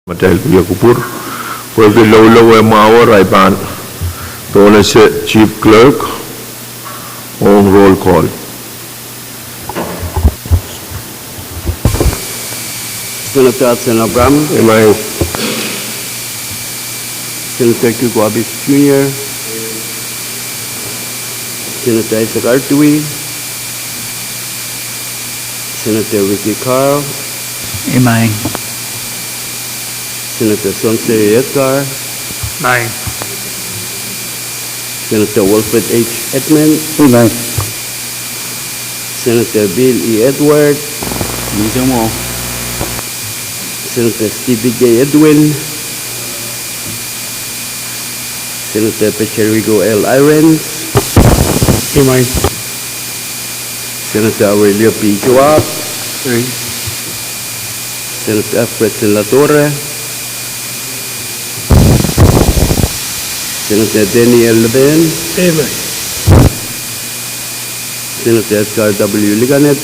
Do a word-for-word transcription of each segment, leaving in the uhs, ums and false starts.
Matail wia kupwur. Pwehki loulou eh mwahu, I pahn pohnese Chief Clerk ong roll call. Senator Hudson Abraham. Imwain. Senator Kiko Abis Junior. Senator Isaac R. Tui. Senator Ricky Carl. Imwain. Senator Sonseri Edgar. Imwain. Senator Wilfred H. Edmund. Imwain. Senator Bill E. Edward. Imwain. Senator Stevie J. Edwin. Senator Pecherigo L. Irons. Imwain. Senator Aurelio P. Joab. Imwain. Senator Alfred Senlatore. Senator Daniel Levin. Imwain. Senator Edgar W. Liganet.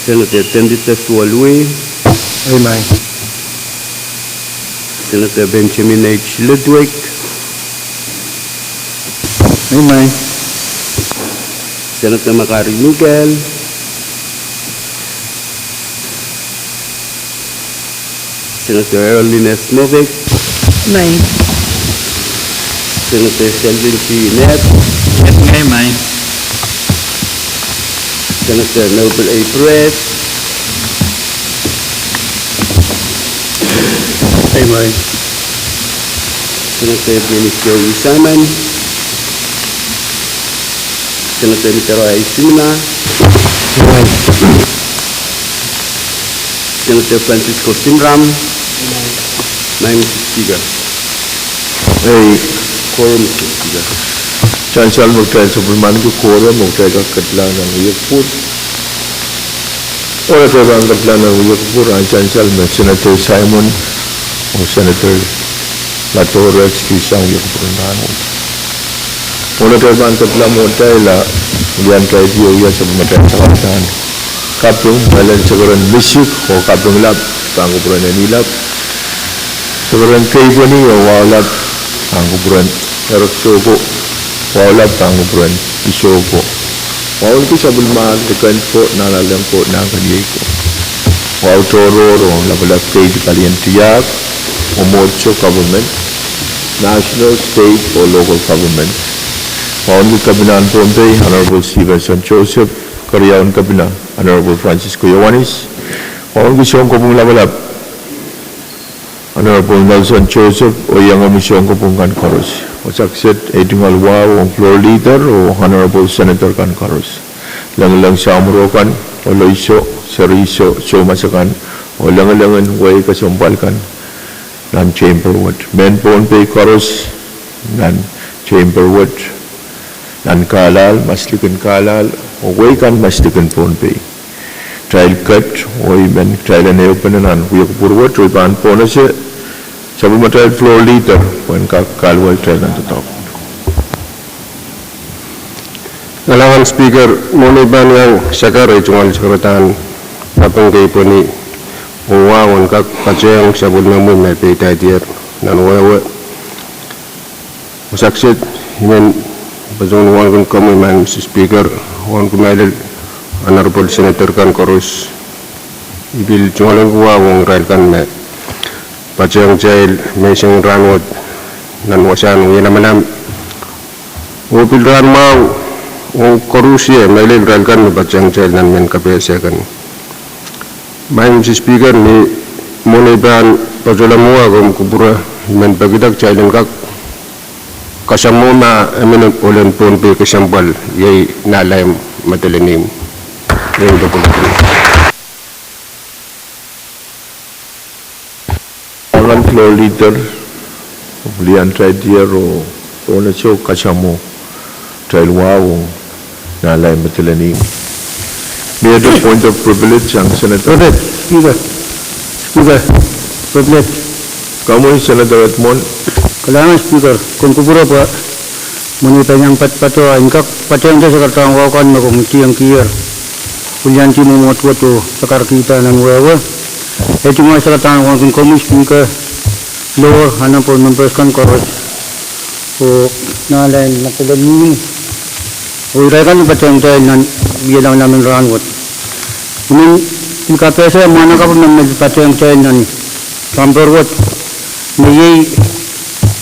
Senator Tendite Suolui. Imwain. Senator Benjamin H. Ludwig. Imwain. Senator Makari Mikael. Senator Erlin S. Movic. Imwain. Senator Sheldon G. Ned. Imwain. Senator Noble A. Perez. Imwain. Senator Dennis Joe Simon. Senator Mitero Aisimina. Imwain. Senator Francisco Simram. Imwain, Mister Speaker. Ei, quorum, Mister Speaker. Sansal me kitail sapwellimaniki quorum, me kitail kak ketilahng nan wia kupwur. Oh, kitail pahn ketilahng nan wia kupwur, ah sansal me Senator Simon oh Senator Latore excuse sang wia kupwur en rahnwet. Oh, kitail pahn ketilahng mwohtail, ah, wia kitail wia sapwellimatail sakaradahn kaping, mehlen sekeren Misik oh Kapinglap, pahn kupwuren Enilap. Sekeren Keipweni oh Waulap, pahn kupwuren Ereksoko. Waulap, pahn kupwuren Isoko. Wauneki sapwellimatail liken ko, nahnalek ko, nahnkeniei ko. Wahu tohrohr oh lapalap keidi palien tiahk oh mwomwohdiso government, national, state oh local government. Wauneki Kepinahn Pohnpei, Honorable Stevenson Joseph, Keriaun Kepina, Honorable Francisco Ioanis. Wauneki Sounkopwung Lapalap, Honorable Nelson Joseph, oh iengomwi sounkopwung kan koaros. Wasa kiset ei tungoal wahu ong floor leader oh honorable senator kan koaros. Lengileng samworo kan, oh loiso, seriso, soumas akan, oh lengilengen wehi kesempwal kan nan chamber wet. Mehn Pohnpei koaros nan chamber wet, nan Carlisle, maslikin Carlisle, oh wehi kan maslikin Pohnpei. Kitail ket, oh I men kitail en ehupene nan wia kupwur wet, oh I pahn pohnese sapwellimatail floor leader pwehn kak kahluwa kitail nan doadoahk. Kalahngan Speaker, mwohn ei pahn iang sakar ei tungoal sakaradahn kaping Keipweni, oh wahu en kak patehng sapwellimomwi me peidaidier nan wehwe. Wasa kiset I men patohwan wauneki komwi, Madam Speaker, wauneki mehlel honorable senator kan koaros. I pil tungoalenki wahu ong irail kan me patehng kitail menseng rahnwet nan wasahn wia lamalam. Oh pil rahn mwahu ong koarusie mehlel irail kan me patehng kitail nan mehn kapehse kan. Madam Speaker, ni mwohn ei pahn patohla mwo ah komw kupwure, I men pekida kitail en kak kasamwo ma emen ohl en Pohnpei kesempwal, iei Nahlaim Madolenihmw. Kalahngan floor leader, lian taitier oh pohnese oh kasamwo kitail wahu ong Nahlaim Madolenihmw. Mie point of privilege sang Senator. Privilege, Speaker. Speaker, privilege. Komwi Senator Edmund. Kalahngan Speaker, komw kupwure pwe mwohn ei pahn iang patopato, I en kak patehngte sakaradahn wahu kan me komw idihong kihier. Piliandi mwomwohd wet oh sakarkihda nan wehwe. E tungoal sakarkihda wauneki komwi Speaker, Lord, Honorable Members kan koaros, oh nahlen Madolenihmw, oh irail kan me patehng kitail nan wia lamalam en rahnwet. I men, I kapehse mwahnakapw me, me patehng kitail nan rahnwet, me iei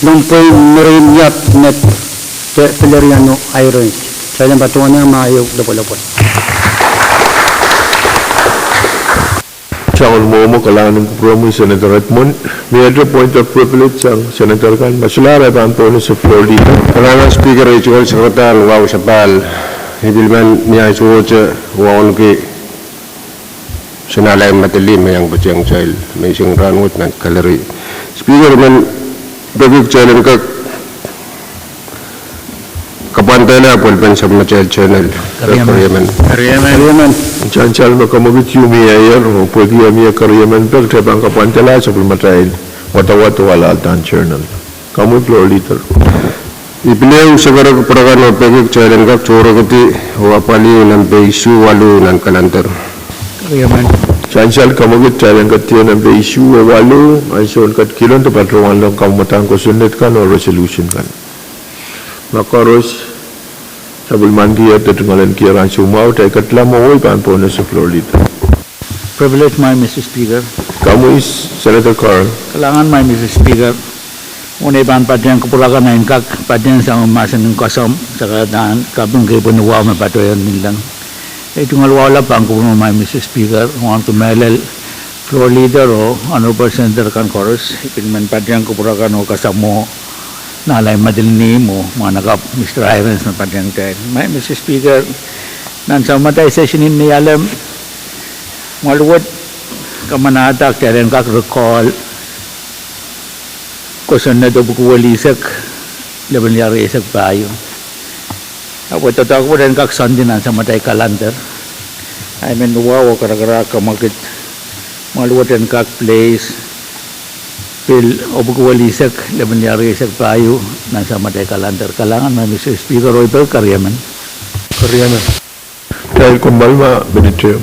lohn pwein Merian Iap, Ned, de Pileriano Irons. Kitail en patohwan iang ma ehu lopwelopwe. Soangen mwomwo, kalahngan en kupwuromwi Senator Edmund. Mie ete point of privilege sang Senator kan, ma solahr ahi pahn bonus floor leader. Kalahngan Speaker, iei tungoal sakarkihda wahu sapahl. I pil men ni ansou wet wauneki Sen Alai Madolenihmw me iang patehng kitail menseng rahnwet nan gallery. Speaker, I men peki kitail en kak kapwandehla pwelpen sapwellimatail journal. Keriemen. Keriemen. Sansal me kamwekid ieu mie ier, oh pwehki e mie keriemen pek, kitail pahn kapwandehla sapwellimatail wadawad oh alahldan journal. Komwi floor leader. I pil ehu sakarkihda kupwur akan oh peki kitail en kak tohrekidi oh apwalih nempe isuh waluh nan kalender. Keriemen. Sansal, kamwekid, kitail en ketido nempe isuh oh waluh, ansoun ketikihdo de patohwan lohng kamwadang kosonned kan oh resolution kan. Ma koaros sapwellimaniki de tungoaleniki ansou mwahu, kitail ketilong mwo oh I pahn bonus floor leader. Privilege, my Mister Speaker. Komwi Senator Carl. Kalahngan, my Mister Speaker. Mwein I pahn patehng kupwur akan en kak patehng sang mahsen en koasoandi, sakarkihda kaping keipweni wahu me patohwan kilang. Iei tungoal wahu lap pahn kupwuromwi, my Mister Speaker, wauneki mehlel floor leader oh honorable senator kan koaros. I pil men patehng kupwur akan oh kasamwo Sen Alai Madolenihmw oh mwahnakapw Mister Irons me patehng kitail. My Mister Speaker, nan sapwellimatail session en ni alem, mwahl wet kamanahda kitail en kak recall kosonned epwiki welisek, lepin lih rieisek pahieu. Ahpw doadoahk wet en kak soandi nan sapwellimatail kalender. I men wahu oh karakarahk kamwekid, mwahl wet en kak place pil epwiki welisek, lepin lih rieisek pahieu nan sapwellimatail kalender. Kalahngan, my Mister Speaker, oh I peki keriemen. Keriemen. Kitail kommoal ma minit ehu.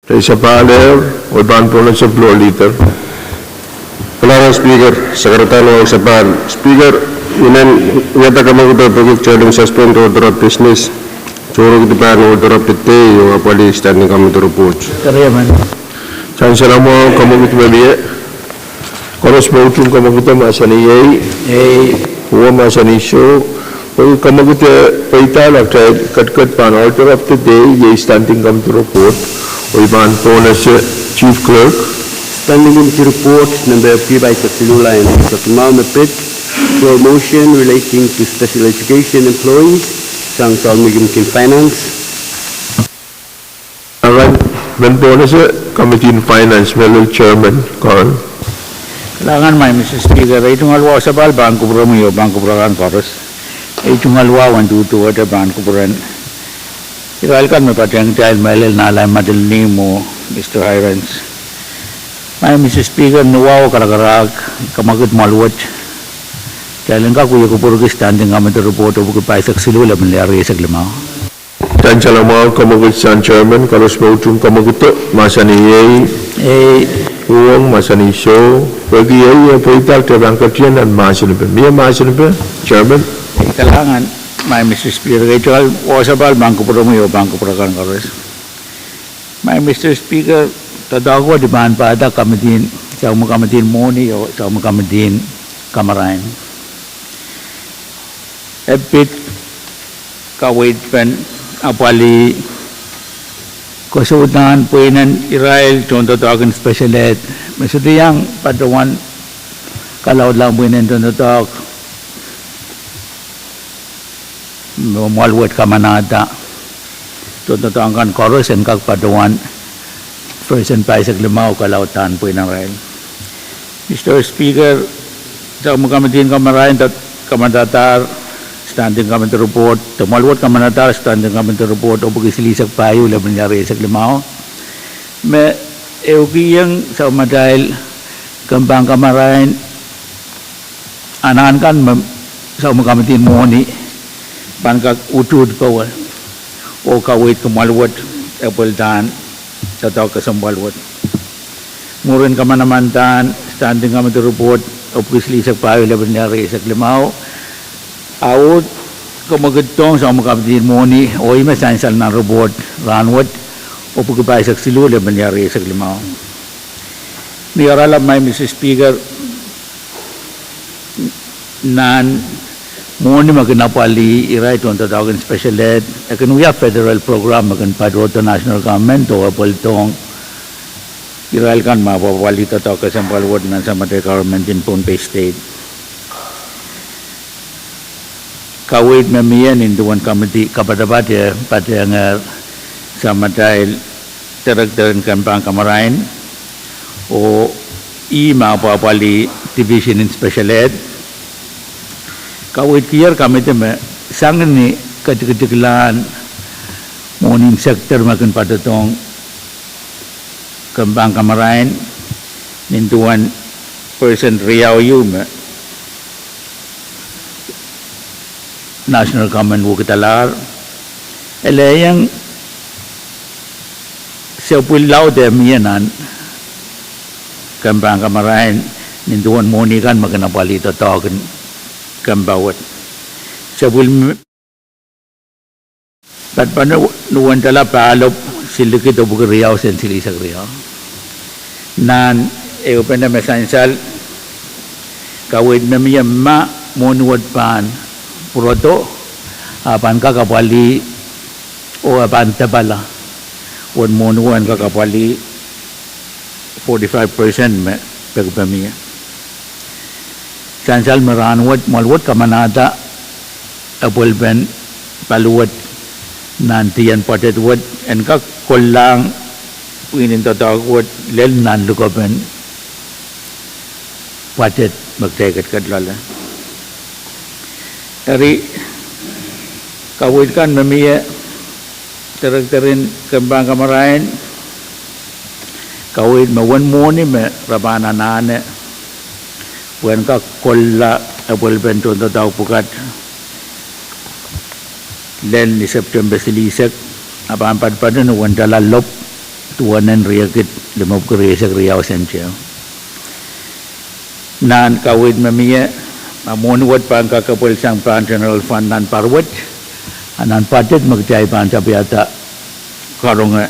Isabel Ehr, oh pahn pohnese Floor Leader. Kalahngan Speaker, Secretary Isabel. Speaker, I men wiahda kamwakido pwehki kitail en suspend order of business, sohrek dipan order of the day oh apwalih standing committee report. Sansal mwahu, kamwakid me mie. Koaros me utung kamwakido mahsanih iei. Uwen mahsanih soh. Pwe kamwakido pweida, kitail ketiket pahn order of the day, iei standing committee report, oh I pahn pohnese Chief Clerk. Standing Committee Report, nempe epwiki pahisek siluh, lain eisek limau me pid, promotion relating to special education employees, sang Salmi Kimkin Finance. Kalahngan, men pohnese Committee in Finance, me lel Chairman, Carl. Kalahngan, Madam Speaker, ei tungoal wahu sapahl pahn kupwuromwi oh pahn kupwur akan koaros. Ei tungoal wahu en duduwehte pahn kupwuren irail kan me patehng kitail, me lel Nahlein Madeline oh Mister Hirons. Madam Speaker, ni wahu karakarahk, kamwakid mwoaluwet, kitail en kak wie kupwurki standing committee report epwiki pahisek siluh, lepin lel rieisek limau. Sansal mwahu, kamwakid sang Chairman. Koaros me utung kamwakido mahsanih iei. Uwen mahsanih soh. Pwehki iei eh pweida, kitail pahn ketin nan mahsen epe. Mie mahsen epe, Chairman? Kalahngan, Madam Speaker, ei tungoal wahu sapahl pahn kupwuromwi oh pahn kupwur akan koaros. Madam Speaker, doadoahk wet I pahn pahda committee, Sahm Committee en Mwohni oh Sahm Committee en Kamarain. E pid kaweid pen apwalih kosouhdahn pweinen irail tohndoadoahk en special ed me sohte iang patohwan kalaudlahng pweinen tohndoadoahk me mwoaluwet kamanahda tohndoadoahk kan koaros en kak patohwan percent pahisek limau kalaudahn pweinen irail. Madam Speaker, Sahm Committee en Kamarain kamanadahr standing committee report, de mwoaluwet kamanadahr standing committee report epwiki silihsek pahieu, lepin lel rieisek limau, me ehukihong samatail kempe en kamarain anahn kan me Sahm Committee en Mwohni pahn kak utuht powe oh kaweidki mwoaluwet epweldahn doadoahk kesempwal wet. Mwurin kamanamandan standing committee report epwiki silihsek pahieu, lepin lel rieisek limau, a uhd kamwakiddohng Sahm Committee en Mwohni, oh ih me sansal nan report rahnwet, epwiki pahisek siluh, lepin lel rieisek limau. Ni oaralap, Madam Speaker, nan mwohni me kin apwalih irail tohndoadoahk en special ed, e kin wia federal program me kin patohdo national government oh e pweldohng irail kan me apwalih doadoahk kesempwal wet nan samatail government en Pohnpei State. Kaweid me mie nin duwen committee kapatapat e patehng samatail director en kempe en kamarain oh ih me apwapwalih division en special ed. Kaweidkier committee me sang ni ketikitikla mwohni en sector me kin patohdohng kempe en kamarain nin duwen percent riau ieu me national government wekidalahr, e lehiong se pwil laud e mie nan kempe en kamarain nin duwen mwohni kan me kin apwalih doadoahk en kempe wet. Se pwil padpad ni wendala pahlop silikid epwiki riau sen silihsek riau. Nan ehupene me sansal, kaweid me mie ma mwohni wet pahn pwurodo, a pahn kak apwalih oh e pahn depala, uwen mwohni wet en kak apwalih forty-five percent me peki pwe mie. Sansal me rahnwet mwoaluwet kamanahda epwelpen paliwet nan dien budget wet en kak kollahng pwihn en doadoahk wet lel nan likopen budget me kitail ketiket loale. Eri, kaweid kan me mie director en kempe en kamarain, kaweid me uwen mwohni me re pahn anahne pwehn kak kolla epwelpen tohndoadoahk pwukat lel ni Septempe silihsek, a pahn padpadi ni wendala lop duwen riekid limepwiki rieisek riau senteo. Nan kaweid me mie, a mwohni wet pahn kak kepwelsang pahn general fund nan pahr wet, a nan budget me kitail pahn tapihada karonge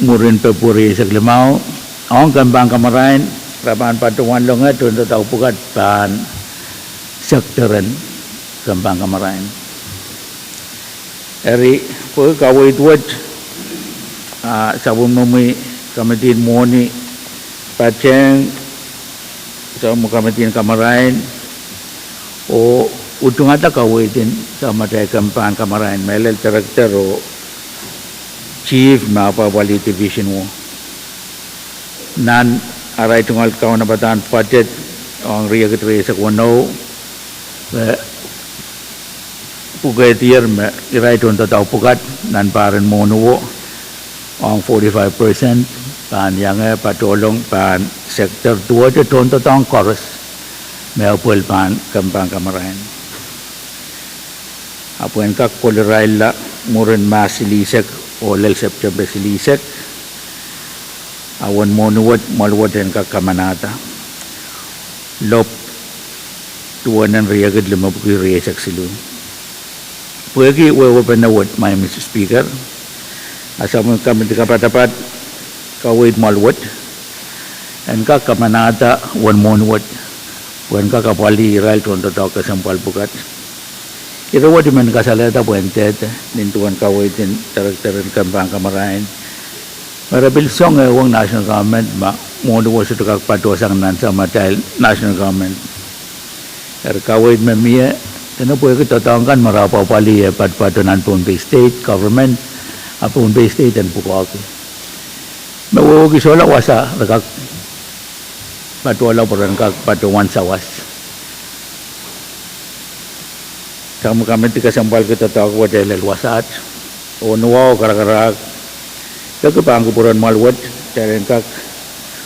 mwurin Pwehpwuo rieisek limau, ong kempan kamarain, re pahn patohwan longe tohndoadoahk pwukat pahn sector en kempan kamarain. Eri, pwehki kaweid wet, a sapwellimomwi komiti en mwohni patehng sapwellimomwi komiti en kamarain, oh utungada kaweid en sapwellimatail kempan kamarain, mehlel director oh chief me apwapwalih division wo. Nan arail tungoal kaunopada en budget ong riekid rieisek weneu, e pwukehdier me irail tohndoadoahk pwukat nan pahr en mwohni wo, ong forty-five percent, pahn iang patohlong pahn sector duwehte tohndoadoahk koaros me apwal pahn kempan kamarain. A pwehn kak kolirailla mwurin Mahs silihsek oh lel Septempe silihsek, a uwen mwohni wet, mwoahl wet en kak kamanahda lop duwen riekid limepwiki rieisek siluh. Pwehki wehwehpene wet, Madam Speaker, a sapwellimomwi komiti kapatapat kaweid mwoahl wet en kak kamanahda uwen mwohni wet pwehn kak apwalih irail tohndoadoahk kesempwal pwukat. Ire wet I men kasalehda pwehn dehde nin duwen kaweid en director en kempan kamarain, me re pil song ehuong national government ma mwohni wet sohte kak patohsang nan sapwellimatail national government. Eri kaweid me mie, dene pwehki doadoahk kan me re apwapwalih e patopato nan Pohnpei State government, a Pohnpei State en pwukoahki. Me wehwehki solahr wasa re kak patohla pwe ren kak patohwan sawas. Sapwellimomwi komiti kesempwalki doadoahk wet lel wasaht, oh nowahu karakarahk, peki pahn kupwuren mwoahl wet, kitail en kak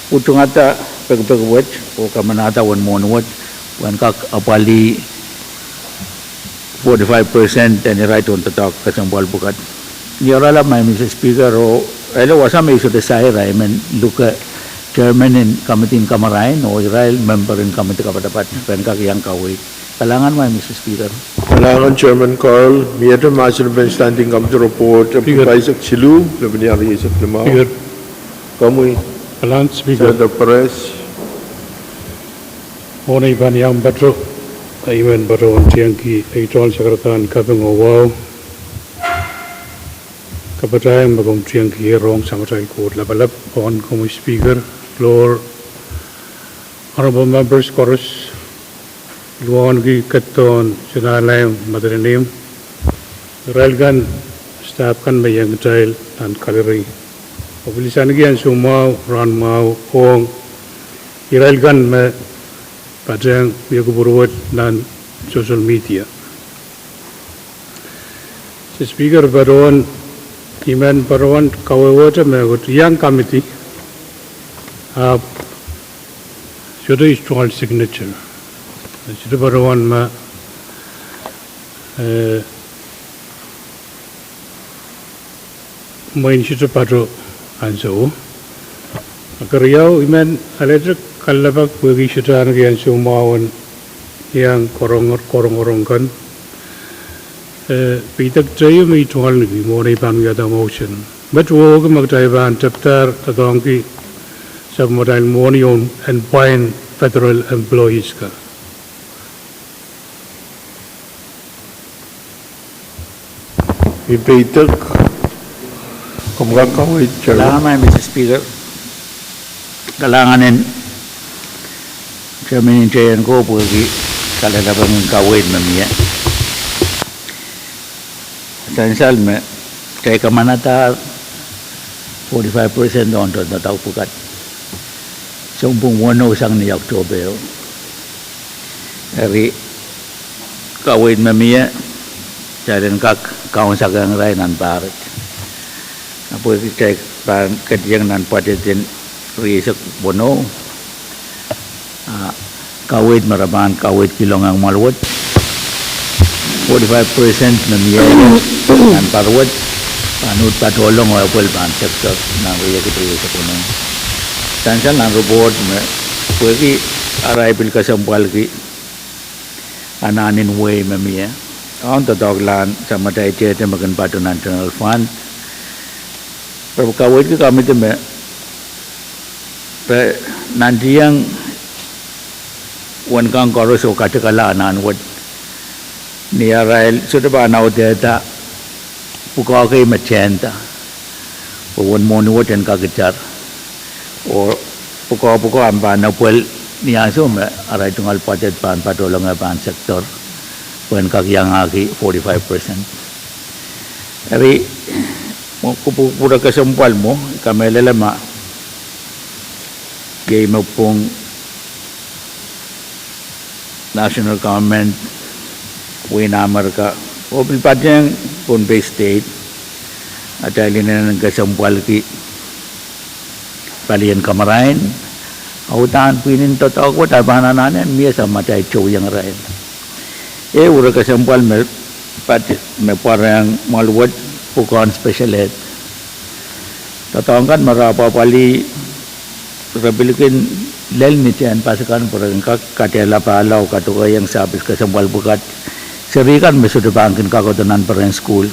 utungada pekipeki wet oh kamanahda uwen mwohni wet pwehn kak apwalih forty-five percent en irail tohndoadoahk kesempwal pwukat. Ni oaralap, Madam Speaker, oh ele wasa me I sohte sair, I men luke chairman en komiti en kamarain oh irail member en komiti kapatapat pwehn kak iang kaweid. Kalahngan, Madam Speaker. Kalahngan, Chairman Carl. Miehte mahsen en Standing Committee Report, Speaker. Pahisek siluh, lepin rieisek limau. Speaker. Komwi. Kalahngan, Speaker. Senator Perez. Mwohn ei pahn iang patoh, I men patohwan tiengki ei tohn sakaradahn kaping oh wahu. Kapatahieng me komw tiengki rong Samatail Koht Lapalap, pwehn komwi Speaker, Floor, Honorable Members koaros, luhwenki Kehn Solahr Laing Madolenihmw, irail kan, staff kan me iang kitail nan gallery. Oh pil saniki ansou mwahu, rahn mwahu, ong irail kan me patehng wia kupwur wet nan social media. Speaker, patohwan, I men patohwan kawehwehte mehkot iang komiti, ahpw sohte istoal signature. Sohte patohwan ma, eh, mwein sohte patoh ansou. A keriau, I men alehdi kalelapak pwehki sohte ahneki ansou mwahu en iang korongorong kan. Eh, peidek teio me I tungoal ni mwohn ei pahn wiahda motion. Met wehwehki me kitail pahn tepdahr doadoahngki sapwellimatail mwohni en pwain federal employees kan. I peidek, komw kak kaweid, Chairman. Kalahngan, Madam Speaker. Kalahngan en Chairman en Teikan ko pwehki kalelapak en kaweid me mie. Sansal me kitail kamanadahr forty-five percent ong tohndoadoahk pwukat sounpwong weneu sang ni Oakosope. Eri kaweid me mie, kitail en kak kaunsekehng irail nan pahr wet. A pwehki kitail pahn ketiong nan budget en rieisek weneu, a kaweid me re pahn kaweidkihong mwoahl wet, forty-five percent me mie nan pahr wet, Nan uhd patohlong oh apwalih pahn sector nan riekid rieisek weneu. Sansal nan report me pwehki arail pil kesempwalki anahnen wehi me mie, ong doadoahk lahn samataitehte me kin patoh nan general fund, re kaweidki committee me re nantihong wen kan koaros oh katikala anahn wet ni arail sohte pahn audehda pwukoa kei me tehnda, pwe wen mwohni wet en kak itar, oh pwukoa pwukoa me pahn apwalih ni ansou me arail tungoal budget pahn patohlong pahn sector, pwe en kak iangahki forty-five percent. Eri, mwo kupwukupwure kesempwal mwo, I kamehlele ma iei me pwung national government, wehin Amerika, oh pil patehng Pohnpei State, atail inenen kesempwalki palien kamarain, a uhdahn pwihnen doadoahk wet a pahn anahne mie samatail tohtohiong irail. Ehu ire kesempwal me pat me pwarohng mwoahl wet pwukoahn special ed. Doadoahk kan me re apwapwalih re pil kin lel ni tehnpas akan pwe re kin kak kadehla pahla oh kadokehiong service kesempwal pwukat seri kan me sohte pahn kin kakodo nan perehn sukuhl.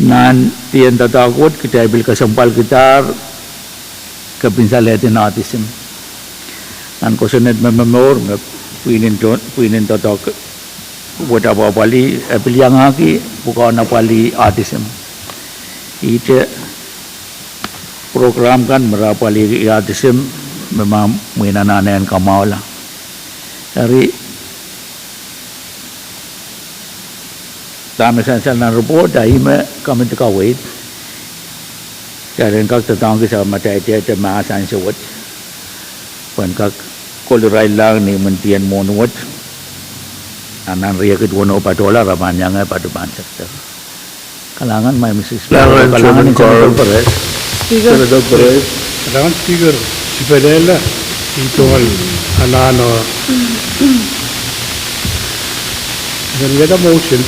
Nan dien doadoahk wet kitail pil kesempwalkidahr kepinsalehdin autism. Nan kosonned me momour me pwihnen do-, pwihnen doadoahk wet apwapwalih, e pil iangahki pwukoahn apwalih autism. Ihte program kan me re apwalihki autism me ma mwein anahne en kamwahula. Eri, dahme sansal nan report a ih me committee kaweid, kitail en kak doadoahngki samataitehte mahs ansou wet, pwe en kak kol irail lahng ni imwintien mwohni wet, a nan riekid weneu patohla re pahn iang patoh pahn sector. Kalahngan, Madam Speaker. Kalahngan, Chairman Carl. Senator Perez. Speaker. Senator Perez. Kalahngan Speaker, I pil lella, I tungoal anahne en wiahda motion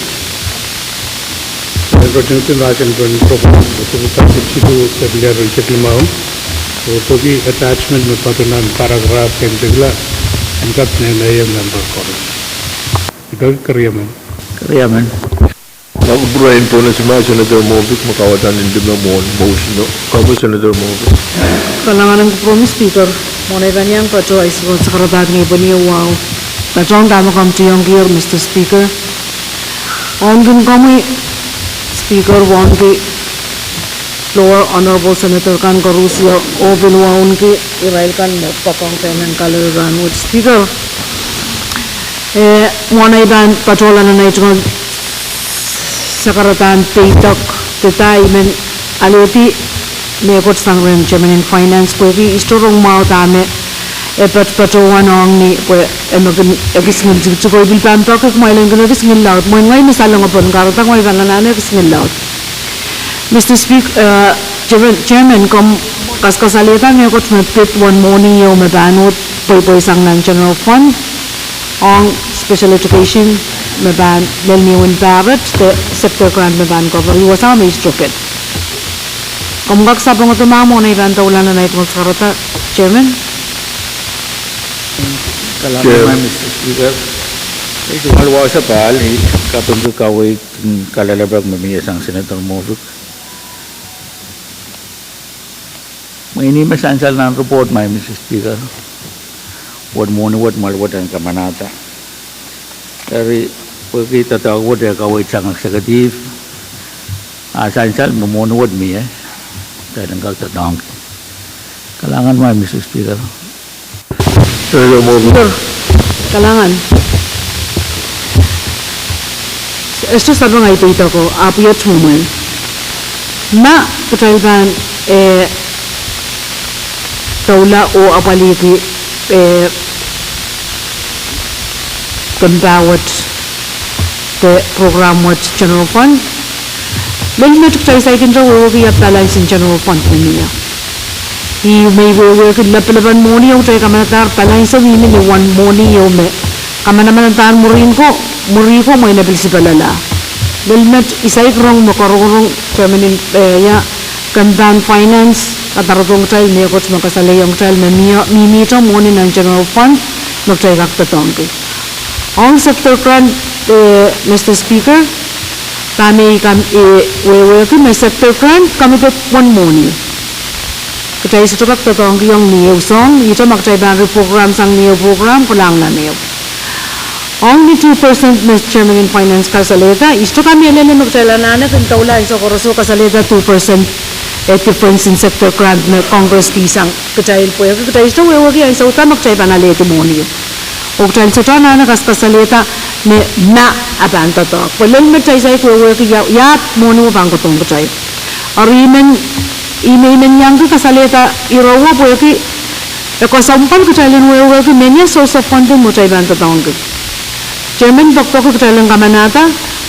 en rotingkin mahsen en program, duku paket siluh, kepilien riekid limau, oh pwehki attachment me patoh nan paragraph en dikla, en kak nehnehiong member koaros. I peki keriemen. Keriemen. Pwuren pwuhn Senator Moffitt me kawada ni limau mwohn motion o. Komwi Senator Moffitt. Kalahngan en kupwuromwi Speaker, mwohn ei pahn iang patoh ahi sakaradahn ngehi pweni wahu. Patohwan dahme komw tiongkier, Mister Speaker. Wauneki komwi Speaker, wauneki floor Honorable Senator kan koaros, oh pil wauneki irail kan me poakohng pehn en kalel rahnwet Speaker. Eh, mwohn ei pahn patohla nan ei tungoal sakaradahn peidek, dada I men alehdi mehkot sang rehn Chairman en Finance pwehki I sohte rong mwahu dahme e patopato wahn ong ni pwe e men kin ekis ngil tikitik oh I pil pahn peki kumwail en kin ekis ngil laud. Mwein ngehi me salengopon kahrehda kumwail pahn anahne ekis ngil laud. Mister Speaker, eh, Chairman, Chairman, komw kaskasalehda mehkot me pid wen mwohni ieu me pahn uhd pweipweisang nan General Fund ong special education me pahn lel ni win paret de sector grant me pahn cover. I wasa me I sohte pid. Komw kak sapengada ma mwohn ei pahn doula nan ei tungoal sakarada, Chairman. Kalahngan, Mister Speaker. I tungoal wasa pahl, I kapingki kaweid, mm, kalelapak me mie sang Senator Moffitt. Mwein ih me sansal nan report, Madam Speaker. Wet mwohni wet, mwoahl wet en kamanahda. Eri, pwehki doadoahk wet e kaweid sang executive, a sansal me mwohni wet mie, kitail en kak doadoahngki. Kalahngan, Madam Speaker. Speaker, kalahngan. E sohte sapeng ahi peidek o, ahpw iet mwomwen. Ma kitail pahn, eh, doula oh apwalihki, eh, kempa wet de program wet General Fund. Lel met kitail saikinte wehwehki ia balance en General Fund me mie. Ih me I wehwehki lapalapan mwohni ieu kitail kamanadahr balance o mihmi ni wen mwohni ieu me kamanamanadahr mwuri ko, mwuri ko mwein e pil sipalala. Lel met I saik rong me karongorong chairman en, eh, ia, kempahn finance, kadarodohng kitail mehkot me kasalehiong kitail me mie, mihmihte mwohni nan general fund, me kitail kak doadoahngki. Ong sector grant, eh, Mister Speaker, dahme I kam, eh, wehwehki me sector grant kamedek uwen mwohni. Kitail sohte kak doadoahngki ong ni ehu soahng, ihte ma kitail pahn reprogram sang ni ehu program, kolahng nan ehu. Ong ni two percent me chairman en finance kasalehda, I sohte kamehlele me kitail anahne kin doula ansou koaros oh kasalehda two percent, eh, difference in sector grant me Congress kihsang kitail pwehki kitail sohte wehwehki ansou da me kitail pahn alehdi mwohni. Oh kitail sohte anahne kasalehda me ma e pahn doadoahk. Pwe lel met I saik wehwehki ia, ia mwohni me pahn kohdohng kitail. Eri I men, I men, I men iang kasalehda ire wet pwehki e kesempwal kitail en wehwehki mehnia source of funding me kitail pahn doadoahngki. Chairman pokpoki kitail en kamanahda,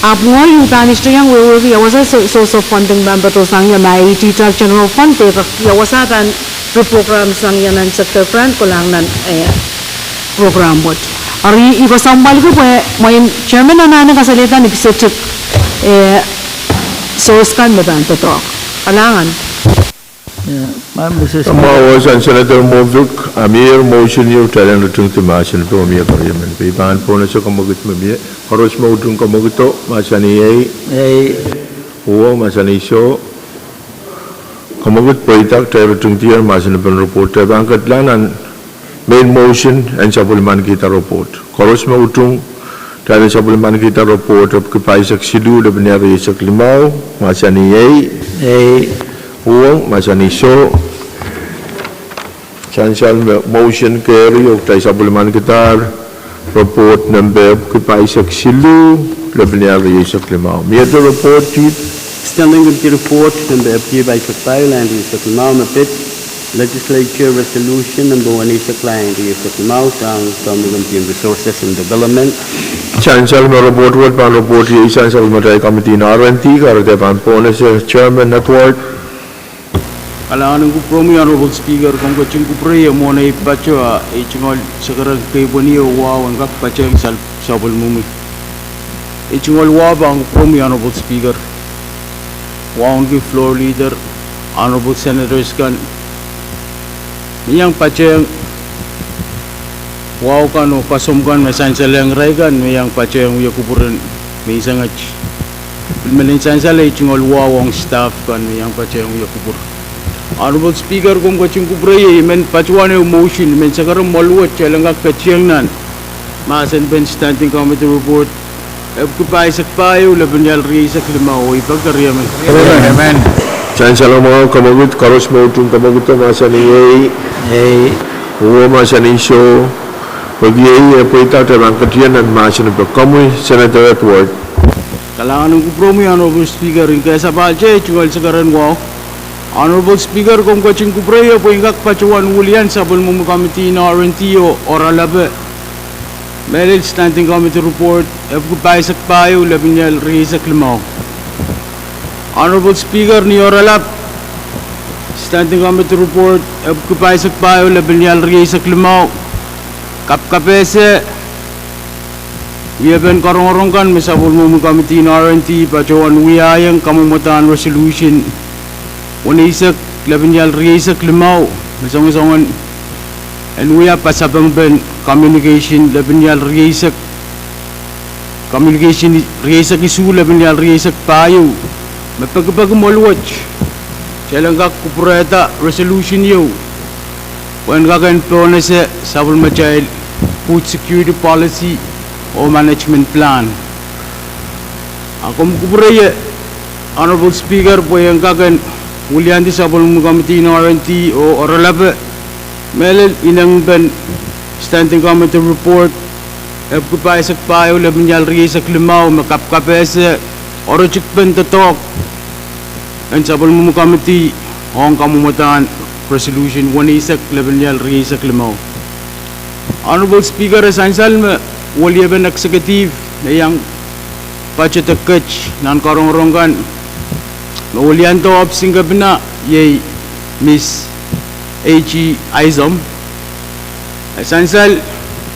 ahpw ngehi uhdahn I sohte iang wehwehki ia wasa so-, source of funding pahn patohsang ie, ma e idihda general fund de kak ia wasa pahn reprogram sang ie nan sector grant kolahng nan, eh, program wet. Eri I kesempwalki pwe mwein chairman anahne kasalehda ni kiset, eh, source kan me pahn doadoahk. Kalahngan. Ia, ma Mister Speaker. Mwahu sang Senator Moffitt, a mie motion ieu, kitail en ritingdi mahsen pwe mie keriemen. Pwe I pahn pohnese kamwekid me mie, koaros me utung kamwekido, mahsanih ei. Ei. Uhwong, mahsanih soh. Kamwekid pweida, kitail ritingdier mahsen en report, kitail pahn ketlahng nan main motion en sapwellimanikihda report. Koaros me utung, kitail en sapwellimanikihda report, epwiki pahisek siluh, lepin ial rieisek limau, mahsanih ei. Ei. Uhwong, mahsanih soh. Sansal me motion keri oh kitail sapwellimanikidahr report nempe epwiki pahisek siluh, lepin ial rieisek limau. Miehte report, Chief? Standing Committee report nempe epwiki pahisek pahieu, lain rieisek limau, me pid Legislature Resolution nempe weneisek, lain rieisek limau, sang Standing Committee on Resources and Development. Sansal me report wet pahn report iei sansal me atail committee en R and D, kahrehda pahn pohnese, Chairman Edward. Kalahngan en kupwuromwi Honorable Speaker, komw ketin kupwurei ie mwohn ei patoh, ah, ei tungoal sakaradahn keipweni oh wahu en kak patehng sal-, sapwellimomwi. Ei tungoal wahu pahn kupwuromwi Honorable Speaker, wauneki floor leader, Honorable Senators kan, me iang patehng wahu kan oh kasomw kan me sansalehng irail kan me iang patehng wia kupwur en menseng wet. Pil me len sansal ei tungoal wahu ong staff kan me iang patehng wia kupwur. Honorable Speaker, komw ketin kupwurei ie, I men patohwan ehu motion, I men sakaradahn mwoal wet kitail en kak ketieng nan mahsen pen Standing Committee report epwiki pahisek pahieu, lepin ial rieisek limau, oh I peki keriemen. Amen. Sansal mwahu, kamwekid, koaros me utung kamwekido, mahsanih ei. Ei. Uhwong, mahsanih soh. Pwehki ei, e pweida, kitail pahn ketieng nan mahsen pen komwi, Senator Edward. Kalahngan en kupwuromwi Honorable Speaker, en kehlail sapahl te ei tungoal sakaradahn wahu. Honorable Speaker, komw ketin kupwurei ie pwe I en kak patohwan wiliandi sapwellimomwi committee en R and D oh oaralape mehlel Standing Committee report epwiki pahisek pahieu, lepin ial rieisek limau. Honorable Speaker, ni oaralap Standing Committee report epwiki pahisek pahieu, lepin ial rieisek limau, kapkapehse wiepen karongorong kan me sapwellimomwi committee en R and D patohwan wiahiong kamwomwadahn resolution weneisek, lepin ial rieisek limau, me songosong en wia pasapengpen communication lepin ial rieisek, communication rieisek isuh, lepin ial rieisek pahieu, me pekipeki mwoal wet kitail en kak kupwurehda resolution ieu pwe en kak en pohnese sapwellimatail food security policy oh management plan. A komw kupwurei ie Honorable Speaker pwe I en kak en wiliandi sapwellimomwi committee en R and D oh oaralape mehlel inengipen Standing Committee report epwiki pahisek pahieu, lepin ial rieisek limau, me kapkapehse oaritikpen doadoahk en sapwellimomwi committee ong kamwomwadahn resolution weneisek, lepin ial rieisek limau. Honorable Speaker, e sansal me weliepen executive me iang budget ket nan karongorong kan me wiliandi ohpis en kepina iei Miss A G Isom. E sansal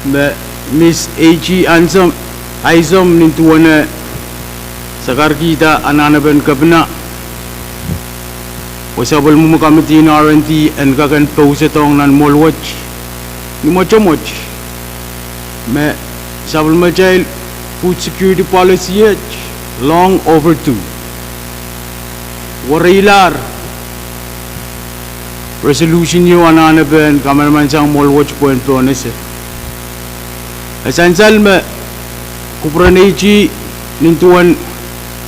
me Miss A G Isom, Isom nin duwen Sakarkihda anahnepen kepina, pwe sapwellimomwi committee en R and D en kak en pousedohng nan mwoahl wet ni mwotomwot me sapwellimatail food security policy et long overdue. Wereilahr resolution ieu anahnepen kamanaman sang mwoahl wet pwehn pohnese. E sansal me kupwuren eiti nin duwen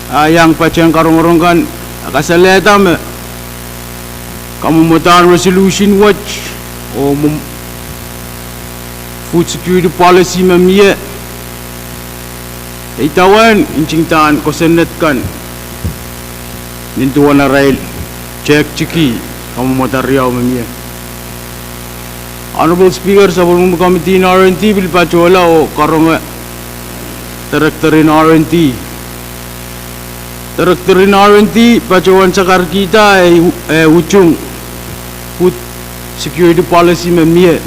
ah iang patehng karongorong kan, e kasalehda me kamwomwodahn resolution wet oh food security policy me mie, e idawehn ntingdahn kosonned kan nin duwen arail tehktiki kamwomwada riau me mie. Honorable Speaker, sapwellimomwi committee en R and D pil patohla oh karonge director en R and D. Director en R and D patohwan sakarkihda eh utung food security policy me mie.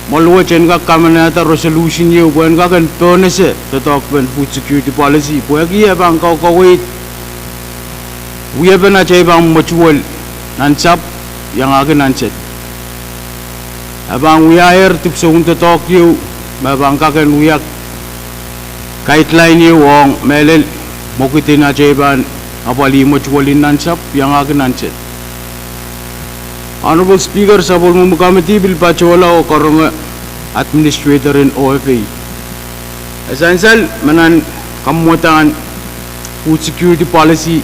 Mwoahl wet en kak kamanehda resolution ieu pwe en kak en pohnese doadoahkpen food security policy pwehki e pahn kaukaweid wiepen atail pahn mwetuwel nan sahpw iangahki nan sed. E pahn wiahier dipwisoun doadoahk ieu me pahn kak en wia guideline ieu ong mehlel mwekid en atail pahn apwalih mwetuwel nan sahpw iangahki nan sed. Honorable Speaker, sapwellimomwi committee pil patohla oh karonge administrator en O F A. E sansal me nan kamwomwodahn food security policy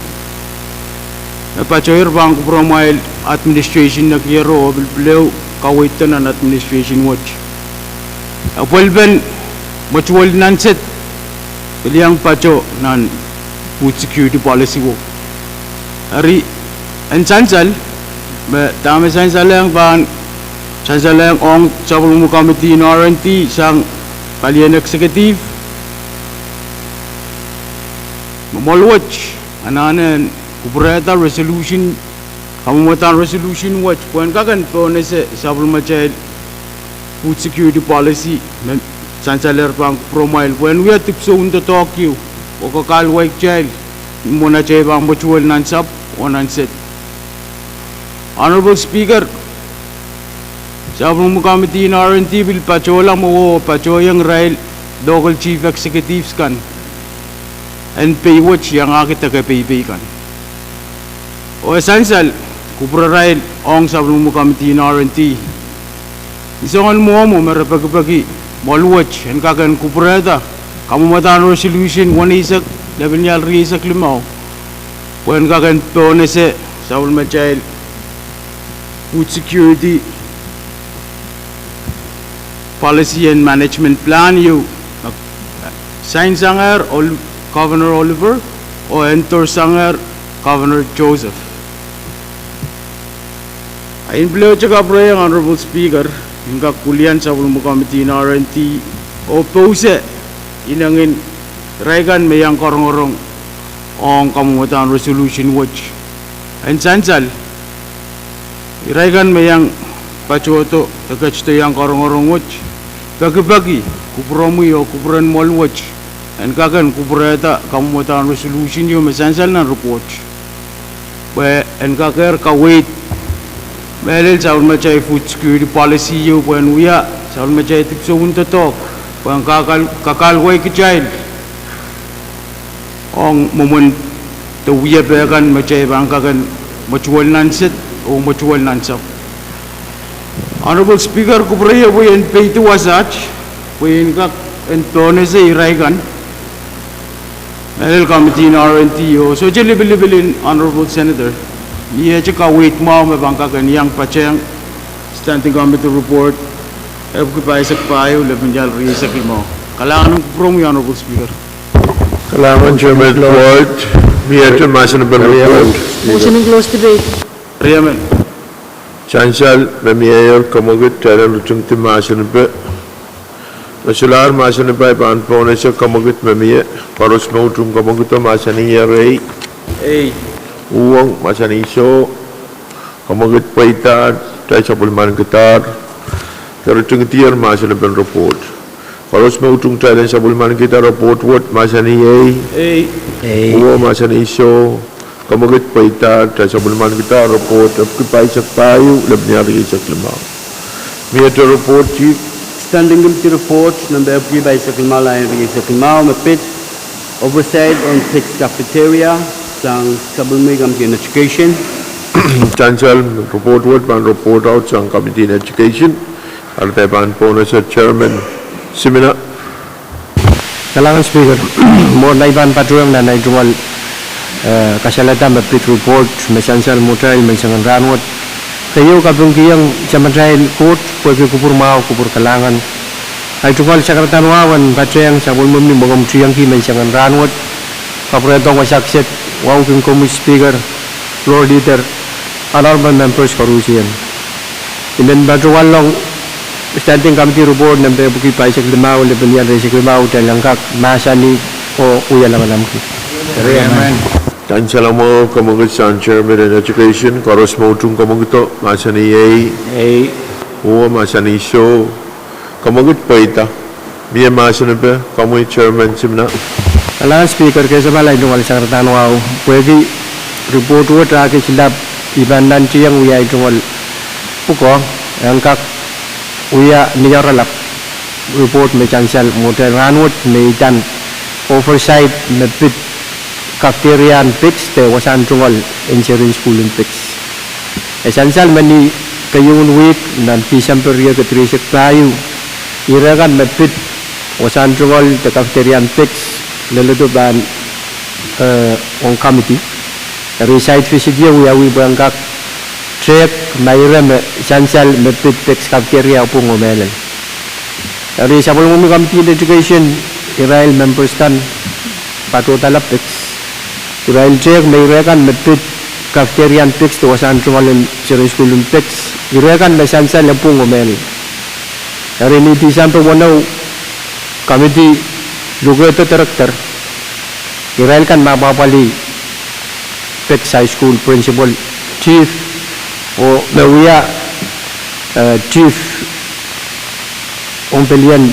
me patohwan pahn kupwuromwail administration nekiero oh pil pil ehu kaweid nan administration wet, e pwelpen mwetuwel nan sed pil iang patoh nan food security policy wet. Eri en sansal me dahme sansalehng pahn sansalehng ong sapwellimomwi committee en R and D sang palien executive me mwoahl wet anahne en kupwurehda resolution, kamwomwodahn resolution wet pwe en kak en pohnese sapwellimatail food security policy me sansalehr pahn kupwuromwail pwe en wia dipwisoun doadoahk ieu oh kakahlwai kitail ni mwomwen atail pahn mwetuwel nan sahpw oh nan sed. Honorable Speaker, sapwellimomwi committee en R and D pil patohla mwowe oh patohiong irail local chief executives kan en pei wet iangahki deke peipei kan. Oh e sansal kupwurarail ong sapwellimomwi committee en R and D ni soangen mwomwo me re pekipeki mwoahl wet en kak en kupwurehda kamwomwodahn resolution weneisek, lepinlahr rieisek limau, pwe en kak en pohnese sapwellimatail food security policy and management plan ieu me sain sangehr Governor Oliver oh endorse sangehr Governor Joseph. A I pil ehu kapwurehiong Honorable Speaker en kak wilian sapwellimomwi committee en R and D oh pouse inengin irail kan me iang korongorong ong kamwomwodahn resolution wet. En sansal irail kan me iang patohdo de ketido iang korongorong wet, pekipeki kupwuromwi oh kupwuren mwoahl wet en kak en kupwurehda kamwomwodahn resolution ieu me sansal nan report pwe en kakehr kaweid mehlel sapwellimatail food security policy ieu pwe en wia sapwellimatail dipwisoun doadoahk pwe en kakahlwai kitail ong mwomwen de wiepe kan me kitail pahn kak en mwetuwel nan sed oh mwetuwel nan sahpw. Honorable Speaker, kupwure ieu pwe I en peidi wasaht pwe I en kak en pohnese irail kan mehlel committee en R and D oh sohte lipilipil en Honorable Senator, ni ehte kaweid mwahu me pahn kak en iang patehng Standing Committee Report epwiki pahisek pahieu, lepin ial rieisek limau. Kalahngan en kupwuromwi Honorable Speaker. Kalahngan Chairman Ward. Mie te mahsen en report? Motion to close debate. Riemen. Sansal me mie ier, komwekid, kitail en ritingdi mahsen en Re solahr mahsanih pahn pohnese komwekid me mie, koaros me utung komwekido mahsanihie rehi. Uhwong mahsanih soh, komwekid pweidahr, kitail sapwellimanikidahr, de ritingdier mahsen en report. Koaros me utung kitail en sapwellimanikihda report wet mahsanih ei. Ei. Ei. Uwo mahsanih soh. Kamwekid pweida, kitail sapwellimanikihda report epwiki pahisek pahieu, lepin iang rieisek limau. Miehte report, Chief? Standing Committee report, nempe epwiki pahisek limau, lain rieisek limau, me pid oversight on PICS cafeteria, sang sapwellimomwi Committee on Education. Sansal, report wet pahn report out sang Committee on Education. Eri de pahn pohnese Chairman Simina. Kalahngan Speaker, mwohn ahi pahn patohwan nan ahi tungoal, eh, kasalehda me pid report me sansal mwohtail menseng en rahnwet. Keieu kapingkihong Samatail Koht pwehki kupwur mwahu, kupwur kalahngan. Ahi tungoal sakaradahn wahu en patehng sapwellimomwi mwengomw tiengki menseng en rahnwet. Kapwurehdohng wasaht, wahu kin komwi Speaker, Floor Leader, Honorable Members koarusie. I men patohwanlong Standing Committee report nempe epwiki pahisek limau, lepin iang rieisek limau, kitail en kak mahsanih oh wia lamalamki. Sansal mwahu, kamwekid sang Chairman en Education, koaros me utung kamwekido, mahsanih ei. Ei. Uwo mahsanih soh. Kamwekid pweida. Mie mahsanipe, komwi Chairman Simina. Kalahngan Speaker, kesemala ahi tungoal sakaradahn wahu, pwehki report wet ah kis lap, I pahn nantihong wia ahi tungoal pwukoa, en kak wia ni oaralap report me sansal mwohtail rahnwet me idahn oversight me pid cafeteria en PICS de wasahn tungoal en serien sukuhl en PICS. E sansal me ni keieun wihk nan Tisempe riekid rieisek pahieu, ire kan me pid wasahn tungoal de cafeteria en PICS, leledo pahn, eh, ong committee. Eri site visit ieu wiawi pwehn kak tehk ma ire me sansal me pid PICS cafeteria pwung oh mehlel. Eri sapwellimomwi Committee on Education, irail members kan patohdala PICS. Irail tehk me ire kan me pid cafeteria en PICS de wasahn tungoal en serien sukuhl en PICS, ire kan me sansal e pwung oh mehlel. Eri ni Tisempe weneu, committee lukehdo director, irail kan me apwapwalih PICS High School principal, chief, oh me wia, eh, chief ong pelien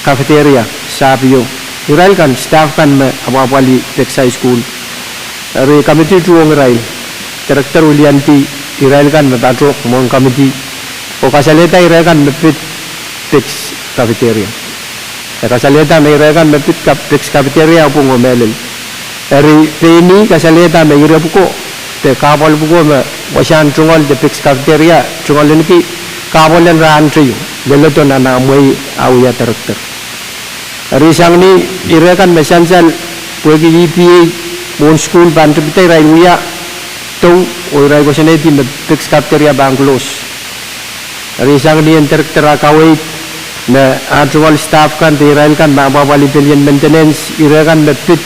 cafeteria, sahpio. Irail kan staff kan me apwapwalih PICS High School. Eri committee tuhwong irail. Director wiliandi irail kan me patoh mwohn committee oh kasalehda ire kan me pid PICS cafeteria. E kasalehda me ire kan me pid ka-, PICS cafeteria e pwung oh mehlel. Eri pein ih kasalehda me ire pwuko de kahpwal pwuko me wasahn tungoal de PICS cafeteria, tungoal en ki kahpwal en rahn teio, leledo nan ah mwei ah wia director. Eri sang ni ire kan me sansal pwehki EPA mwohn sukuhl pahn tipida, irail wia dou oh irail koasoanehdi me PICS cafeteria pahn close. Eri sang ni en director ah kaweid me ah tungoal staff kan de irail kan me apwapwalih pelien maintenance, ire kan me pid,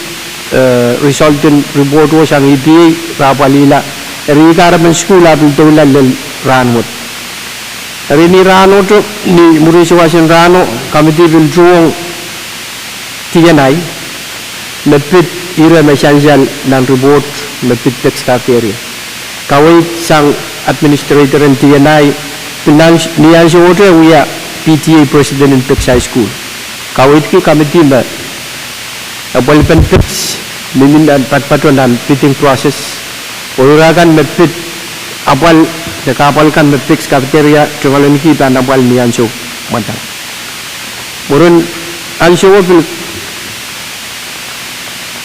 eh, result en report wo sang EPA re apwalihla. Eri kahrepen sukuhl ah pil doula lel rahnwet. Eri ni rahnohte, ni mwurin souwas en rahno, committee pil tuhwong D and I me pid ire me sansal nan report me pid PICS cafeteria. Kaweid sang administrator en D and I, pil nan, ni ansowohte wia PTA president en PICS High School. Kaweidki committee me apwalipen PICS mihmi nan patopato nan bidding process, oh ire kan me pid apwal de kahpwal kan me PICS cafeteria tungoal en ki pahn apwal ni ansou mwadang. Mwurin ansowo pil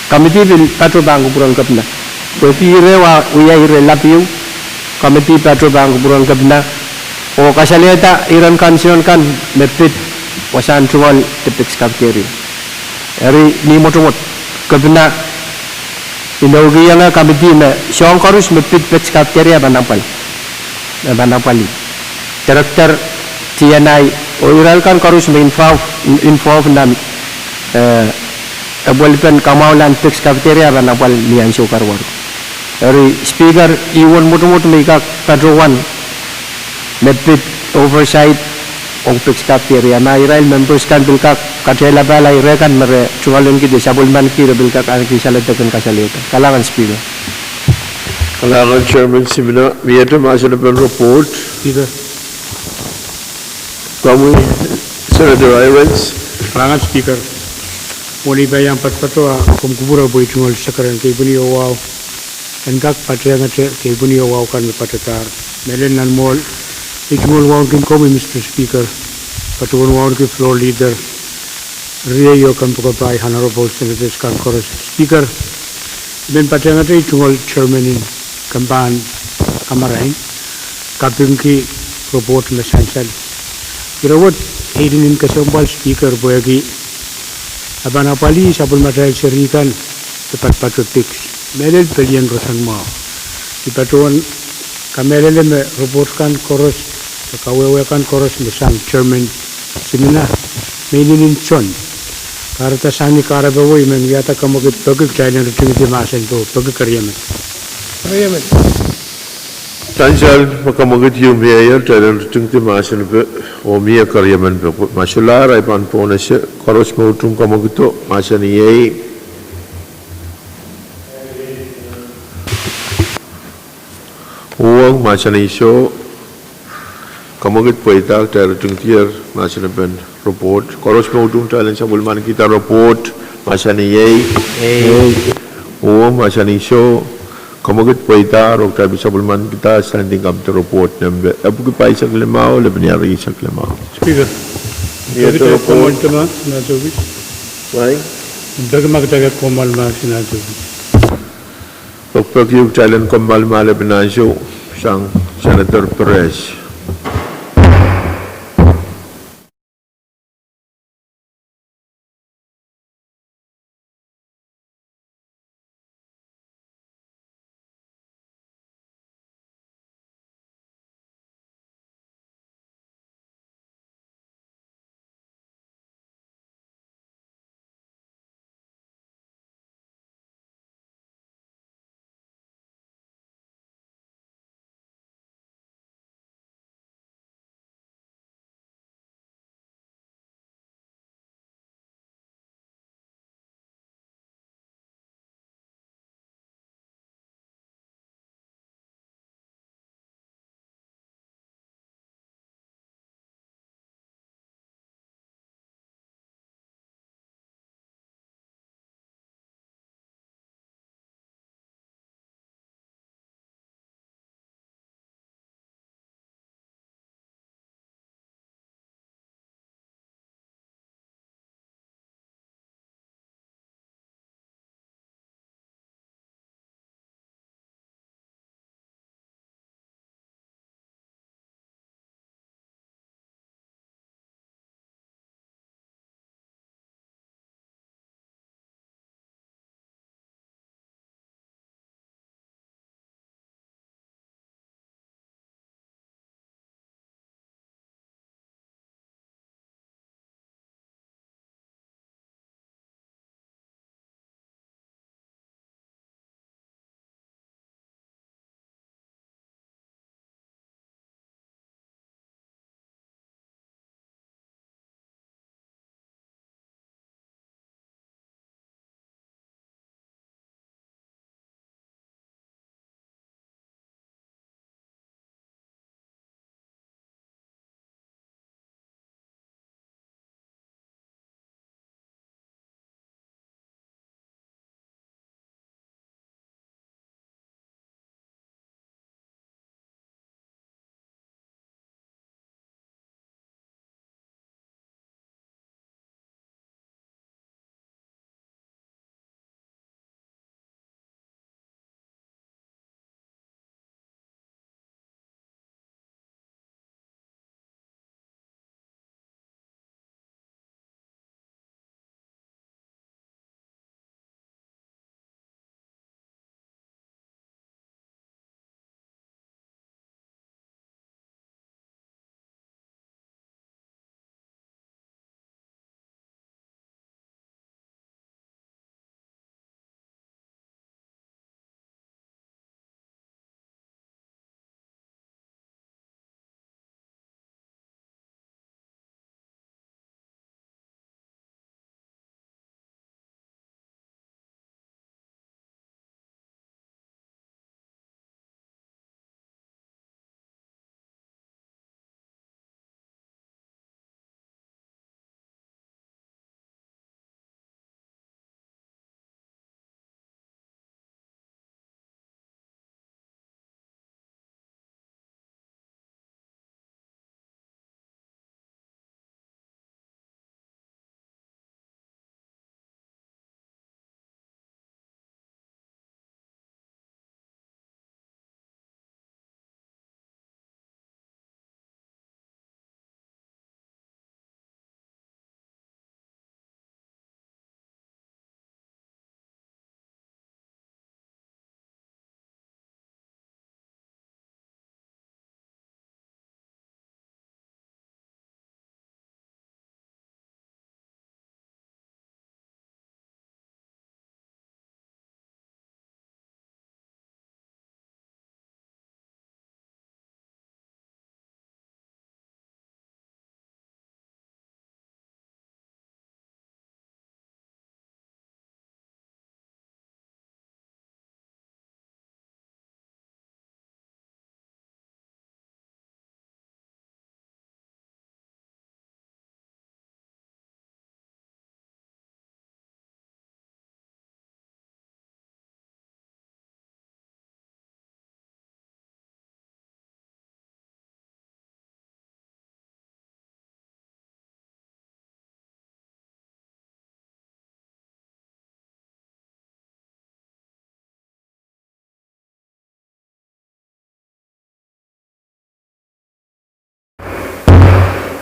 committee pil patoh pahn kupwuren kepina. Pwehki ire wa wia ire lap ieu, committee patoh pahn kupwuren kepina oh kasalehda iren concern kan me pid wasahn tungoal de PICS cafeteria. Eri ni mwotomwot, kepina inoukihong committee me soahng koaros me pid PICS cafeteria pahn apwal, me pahn apwalih. Director, D and I, oh irail kan koaros me involve, involve nan, eh, apwalipen kamwahulahn PICS cafeteria pahn apwal ni ansou karuwaru. Eri Speaker, ih uwen mwotomwot me I kak patohwan me pid oversight ong PICS cafeteria. Ma irail members kan pil kak katehlapahla ire kan me re tungoal en ki de sapwellimanki, re pil kak ahneki saledek en kasalehda. Kalahngan Speaker. Kalahngan Chairman Simina. Miehte mahsen en report? Speaker. Komwi, Senator Hirons. Kalahngan Speaker. Wenihmw iang patopato a komw kupwure pwe ei tungoal sekeren keipweni wahu en kak patehngete keipweni wahu kan me patohdahr. Mehlel nan mwohn ei tungoal wauneki komwi, Mister Speaker, patohwen wauneki Floor Leader, riei oh kompoakepahi Honorable Senators kan koaros. Speaker, I men patehngete ei tungoal Chairman en Kempahn Kamarain kapingki report me sansal. Ire wet, ei linen kesempwal Speaker pwehki e pahn apwalih sapwellimatail seri kan de patopato piks, mehlel pelien roson mwahu. I patohwen kamehlele me report kan koaros, de kawehwe kan koares me sang Chairman Simina, me inenen John. Kahrehda sang ni kahrepe wet I men wiahda komwekid peki kitail en ritingidi mahsen pwe peki keriemen. Sansal me komwekid ieu mie, kitail en ritingidi mahsen pwe oh mie keriemen pwe. Ma solahr, I pahn pohnese. Koaros me utung komwekido, mahsanih iei. Uhwong, mahsanih soh. Komwekid pweida, kitail ritingdier mahsanipen report. Koaros me utung kitail en sapwellimanikihda report, mahsanih iei. Uhwong, mahsanih soh. Komwekid pweida, oh kitail pil sapwellimanikihda standing committee report nempe epwiki pahisek limau, lepin rieisek limau. Speaker, peki ma kitail en kommoal mahs nan ansou kis. Peki ma kitail en kommoal mahs nan ansou kis. Pekipeki kitail en kommoal mahs lepin ansou, sang Senator Perez.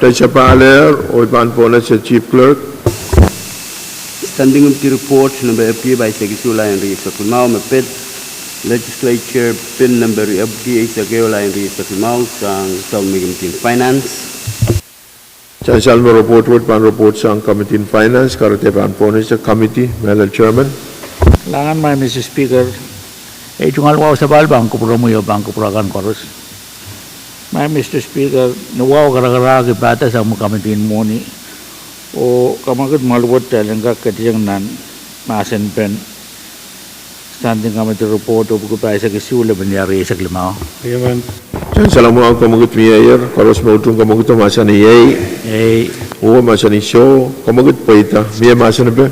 Kitail sapahl ehr oh I pahn pwonehsang Chief Clerk. Standing Committee Report nempe epwiki pahisek isuh, lain rieisek limau, me pid Legislature Bill nempe epwiki eisek ehu, lain rieisek limau, sang Standing Committee Finance. Sansal me report wet pahn report sang Committee Finance, kahrehda pahn pwonehsang committee, Madam Chairman. Kalahngan, Madam Speaker. Ei tungoal wahu sapahl pahn kupwuromwi oh pahn kupwur akan koaros. Madam Speaker, ni wahu karakarahk I pahda sang me committee mwohni oh kamwakid mwahl wet kitail en kak ketieng nan mahsen pen Standing Committee Report epwiki pahisek isuh, lepin rieisek limau. Sansal mwahu, kamwakid mie, koaros me utung kamwakido mahsanih ei. Ei. Oh mahsanih soh, kamwakid pweida, mie mahsanipe?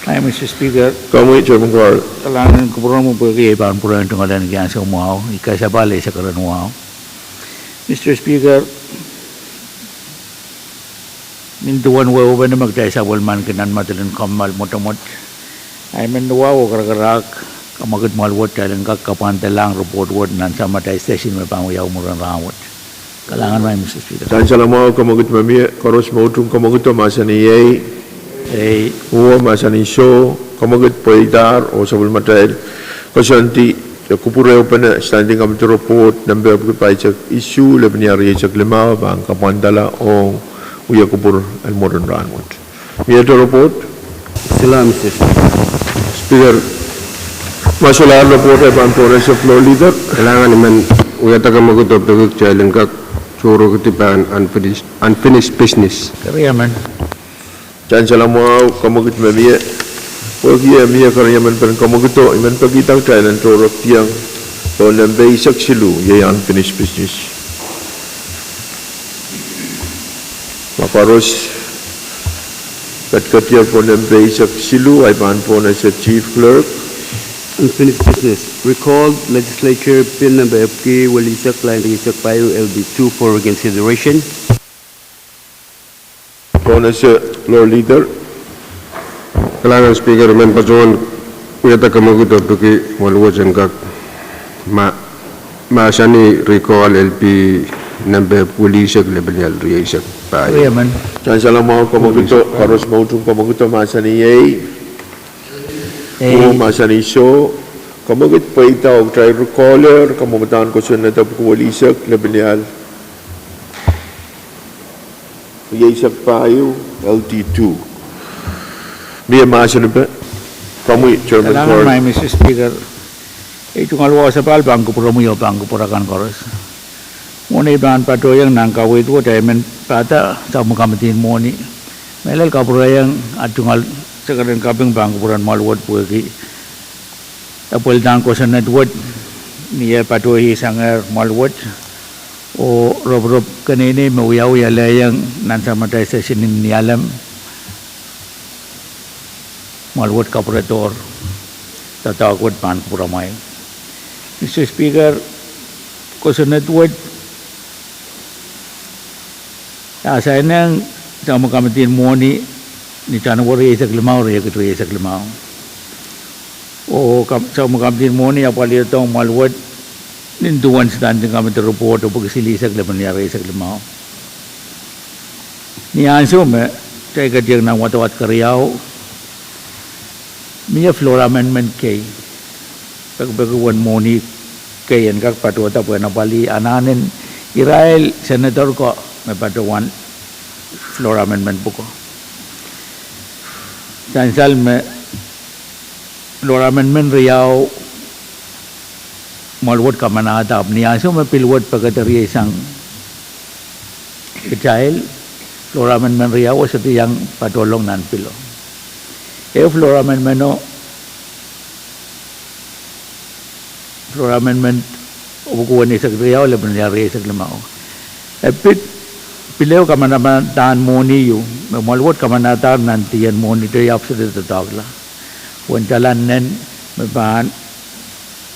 Madam Speaker. Komwi Chairman Carl. Kalahngan en kupwuromwi pwehki ei pahn pwurehng tungoal en kian soumwahu, I kasapahl eisek erein wahu. Madam Speaker, nin duwen wehwehpen me kitail sapwellimaniki nan medilin kommoal mwotomwot, I men ni wahu oh karakarahk, kamwakid mwahl wet kitail en kak kapwandalahng report wet nan samatail session me pahn wiawi mwurin rahnwet. Kalahngan, Madam Speaker. Sansal mwahu, kamwakid me mie, koaros me utung kamwakido mahsanih ei. Ei. Oh mahsanih soh, kamwakid pweidahr oh sapwellimatail koasoandi, kupwurehng Standing Committee Report nempe epwiki pahisek isuh, lepin rieisek limau pahn kapwandala ong wia kupwur en mwurin rahnwet. Mie report? Speaker, ma solahr report I pahn pwonehsang Floor Leader. Kalahngan, I men wiahda kamwakido pwehki kitail en kak tohrohrki pahn unfinished, unfinished business. Sansal mwahu, kamwakid me mie, pwehki e mie keriemen pen kamwakido, I men pekihda kitail en tohrohrkiong pohn nempe eisek siluh, iei unfinished business. Ma koaros ketiketier pohn nempe eisek siluh, I pahn pwonehsang Chief Clerk. Unfinished business. Recalled Legislature Bill nempe epwiki welihsek, lain rieisek pahieu, L B two for reconsideration. Pwonehsang Floor Leader. Kalahngan Speaker, I men patohwan wiahda kamwakido pwehki mwahl wet en kak ma, mahsanih recall L B nempe welihsek, lepin rieisek pahieu. Sansal mwahu, kamwakido, koaros me utung kamwakido mahsanih ei. Ei. Oh mahsanih soh, kamwakid pweida oh kitail recall ehr kamwomwdahn kosonned epwiki welihsek, lepin rieisek pahieu, L D two. Mie mahsanipe? Komwi Chairman Carl. Kalahngan, Madam Speaker. Ei tungoal wahu sapahl pahn kupwuromwi oh pahn kupwur akan koaros. Mwohn ei pahn patohiong nan kaweid wet I men pahda sang me committee mwohni, mehlel kapwurehiong at tungoal sekeren kaping pahn kupwuren mwahl wet pwehki epweldahn kosonned wet ni eh patohwei sangehr mwahl wet oh roporop keneinei me wiawi alehiong nan samatail session en nialem, mwahl wet kapwurehdohr, doadoahk wet pahn kupwuromwail. Madam Speaker, kosonned wet e asainehng sang me committee mwohni ni January eisek limau, riekid rieisek limau. Oh sang me committee mwohni apwalihdohng mwahl wet nin duwen Standing Committee Report epwiki silihsek, lepin rieisek limau. Ni ansou me kitail ketieng nan wadawad keriau, mie floor amendment kei, pekipeki uwen mwohni kei en kak patohda pwehn apwalih anahnen irail senator ko me patohwan floor amendment pwuko. Sansal me floor amendment riau mwahl wet kamanahda, ahpw ni ansou me pil wet pekederieisang kitail, floor amendment riau sohte iang patohlong nan pilo. Ehu floor amendment o, floor amendment epwiki weneisek riau, lepin rieisek limau. E pid, pil ehu kamanamadahn mwohni ieu me mwahl wet kamanahdahr nan dien mwohnihte ahpw sohte doadoahkla. Pwehn tala nen me pahn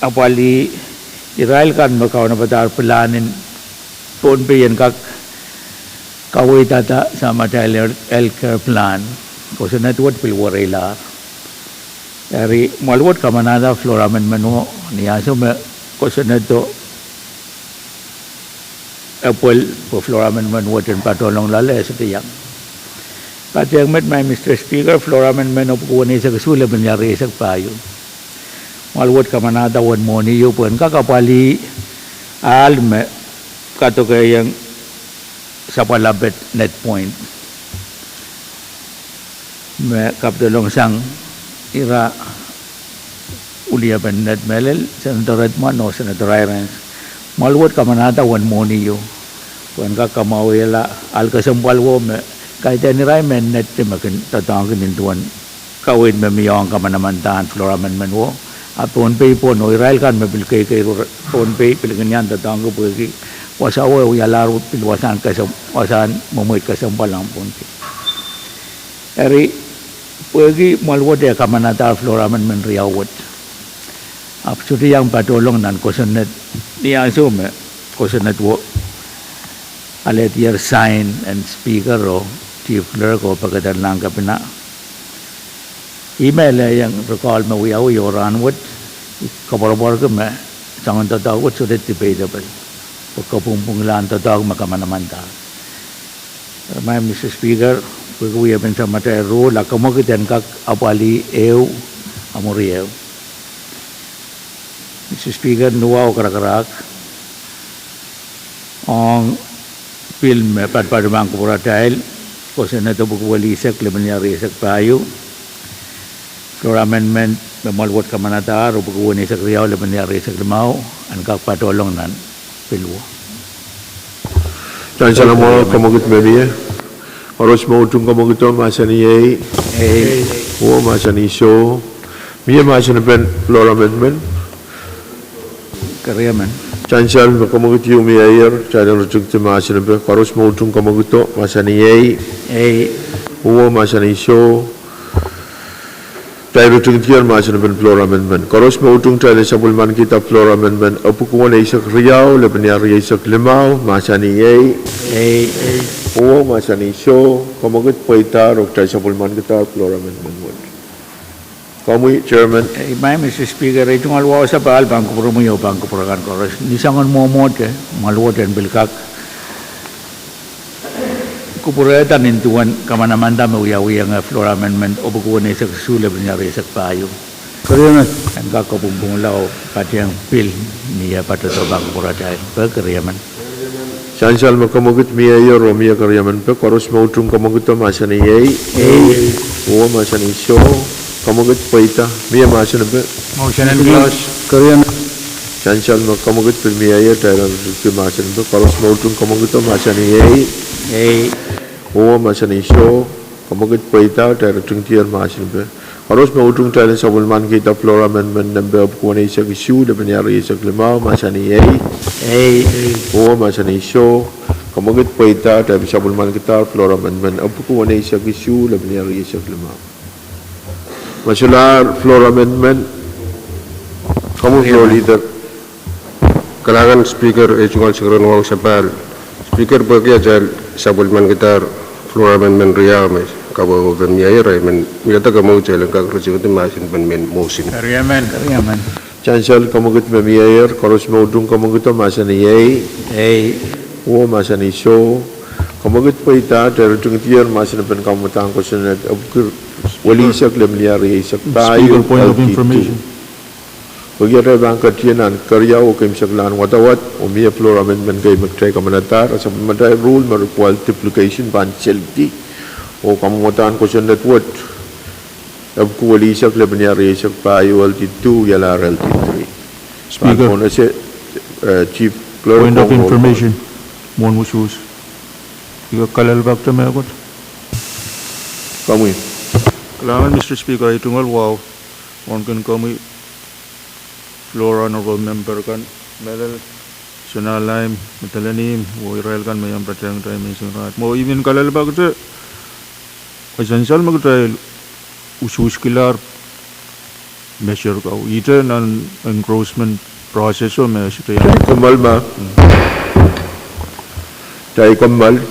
apwalih irail kan me kaunopadahr pilahn en Pohnpei en kak kaweidada samatail health care plan. Kosonned wet pil wereilahr. Eri mwahl wet kamanahda floor amendment o ni ansou me kosonnedo epwel pwe floor amendment wet en patohlong loale, e sohte iang. Patehng met, Madam Speaker, floor amendment epwiki weneisek isuh, lepin rieisek pahieu. Mwahl wet kamanahda uwen mwohni ieu pwehn kak apwalih ahl me kadokehiong sapwalapet Net Point me kapitolong sang ira, wiliepen Net mehlel, Senator Redmond oh Senator Irons. Mwahl wet kamanahda uwen mwohni ieu pwehn kak kamwahwihala ahl kesempwal wo me kaidehn irail mehn Net me kin doadoahngki nin duwen kaweid me mie ong kamanamandan floor amendment wo. A Pohnpei pwon oh irail kan me pil keikei Pohnpei pil kin iang doadoahngki pwehki wasa wo e wialahr pil wasahn kesem-, wasahn mwemweid kesempwal ong Pohnpei. Eri, pwehki mwahl wet e kamanahdahr floor amendment riau wet, ahpw sohte iang patohlong nan kosonned ni ansou me kosonned wo alehdier sign en Speaker oh Chief Clerk oh pekederlahng Kepina. Ihme e iang recall me wiawi oh rahnwet, koapworopworki me soangen doadoahk wet sohte debatable, pwe kopwungpwungla doadoahk me kamanamandahr. Eri Madam Speaker, pwehki wiepen samatail rule, a komwekid en kak apwalih ehu, a mwuri ehu. Madam Speaker, ni wahu karakarahk ong pil me patopato pahn kupwuratail, kosonned epwiki weneisek, lepin rieisek pahieu. Floor amendment me mwahl wet kamanahdahr epwiki weneisek riau, lepin rieisek limau, en kak patohlong nan pil wo. Ansou me komwekid me mie, koaros me utung komwekido mahsanih ehi. Uwo mahsanih soh. Mie mahsen en floor amendment? Ansou me komwekid ieu mieier, kitail en ritingdi mahsen en, koaros me utung komwekido mahsanih ehi. Uwo mahsanih soh. Kitail ritingdier mahsen en floor amendment. Koaros me utung kitail en sapwellimankihda floor amendment epwiki weneisek riau, lepin rieisek limau, mahsanih ehi. Uwo mahsanih soh. Komwekid pweidahr oh kitail sapwellimankidahr floor amendment wet. Komwi, Chairman. Madam Speaker, ei tungoal wahu sapahl pahn kupwuromwi oh pahn kupwur akan koaros. Ni soangen mwomwohte, mwahl wet en pil kak kupwurehda nin duwen kamanamanda me wiawihong floor amendment epwiki weneisek isuh, lepin rieisek pahieu. En kak kopwungpwungla oh patehng pil ni eh patohdo pahn kupwuratail. Pwehki riemen. Sansal me komwekid mieier oh mie keriemen pwe koaros me utung komwekido mahsanih ehi. Uwo mahsanih soh. Komwekid pweida, mie mahsen en pwe. Sansal me komwekid pil mieier, kitail en ritingdi mahsen en pwe koaros me utung komwekido mahsanih ehi. Uwo mahsanih soh. Komwekid pweida, kitail ritingdier mahsen en pwe koaros me utung kitail en sapwellimankihda floor amendment nempe epwiki weneisek isuh, lepin rieisek limau, mahsanih ehi. Uwo mahsanih soh. Komwekid pweida, kitail sapwellimankidahr floor amendment epwiki weneisek isuh, lepin rieisek limau. Me solahr floor amendment. Komwi Floor Leader. Kalahngan Speaker, ei tungoal singeren wahu sapahl. Speaker, pwehki atail sapwellimankidahr floor amendment riau me kapwaiada mieier, I men wiahda kamwekid kitail en kak ritingdi mahsen en pwe mehn motion. Sansal komwekid me mieier, koaros me utung komwekido mahsanih ehi. Uwo mahsanih soh. Komwekid pweida, kitail ritingdier mahsen en pwe kamwadang kosonned epwiki weneisek, lepin rieisek pahieu. Pwehki atail pahn ketin nan keriau oh keimwseklahn wadawad, oh mie floor amendment kei me kitail kamanadahr, a sapwellimatail rule me require duplication pahn seldi, oh kamwadang kosonned wet epwiki weneisek, lepin rieisek pahieu, L D two, wialahr L D three. Speaker. Chief Clerk, point of information. Mwohn usuhs. Ih kalelapak te mehkot. Komwi. Kalahngan Mister Speaker, ei tungoal wahu. Mwohn kin komwi floor, honorable member kan, mehlel, Sona Laim, Medelen Ihmw, oh irail kan me iang patehng kitail menseng raht. Mwo I men kalelapak te, e sansal me kitail usuhskilahr measure kau. Ihte nan engrossment process o me sohte iang. Kitail kommoal ma. Kitail kommoal.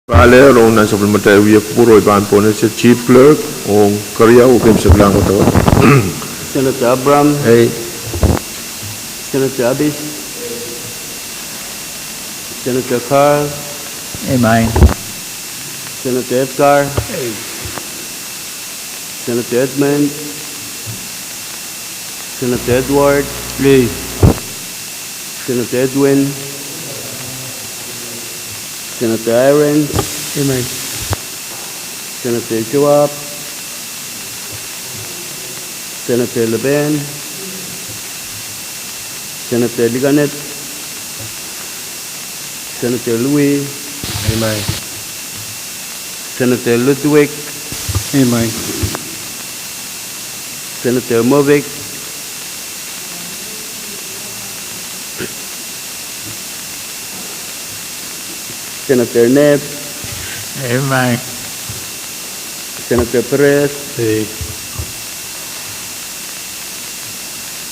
Pahn ale rong nan sapwellimatail wia kupwur oh I pahn pwonehsang Chief Clerk ong keriau oh keimwseklahng kodohng. Senator Abraham. Ei. Senator Abis. Senator Carl. Ei, mwein. Senator Edgar. Ei. Senator Edmund. Senator Edward. Ei. Senator Edwin. Senator Irons. Ei, mwein. Senator Joab. Senator Leben. Senator Likanet. Senator Louis. Ei, mwein. Senator Ludwig. Ei, mwein. Senator Movic. Senator Ned. Ei, mwein. Senator Perez. Ei.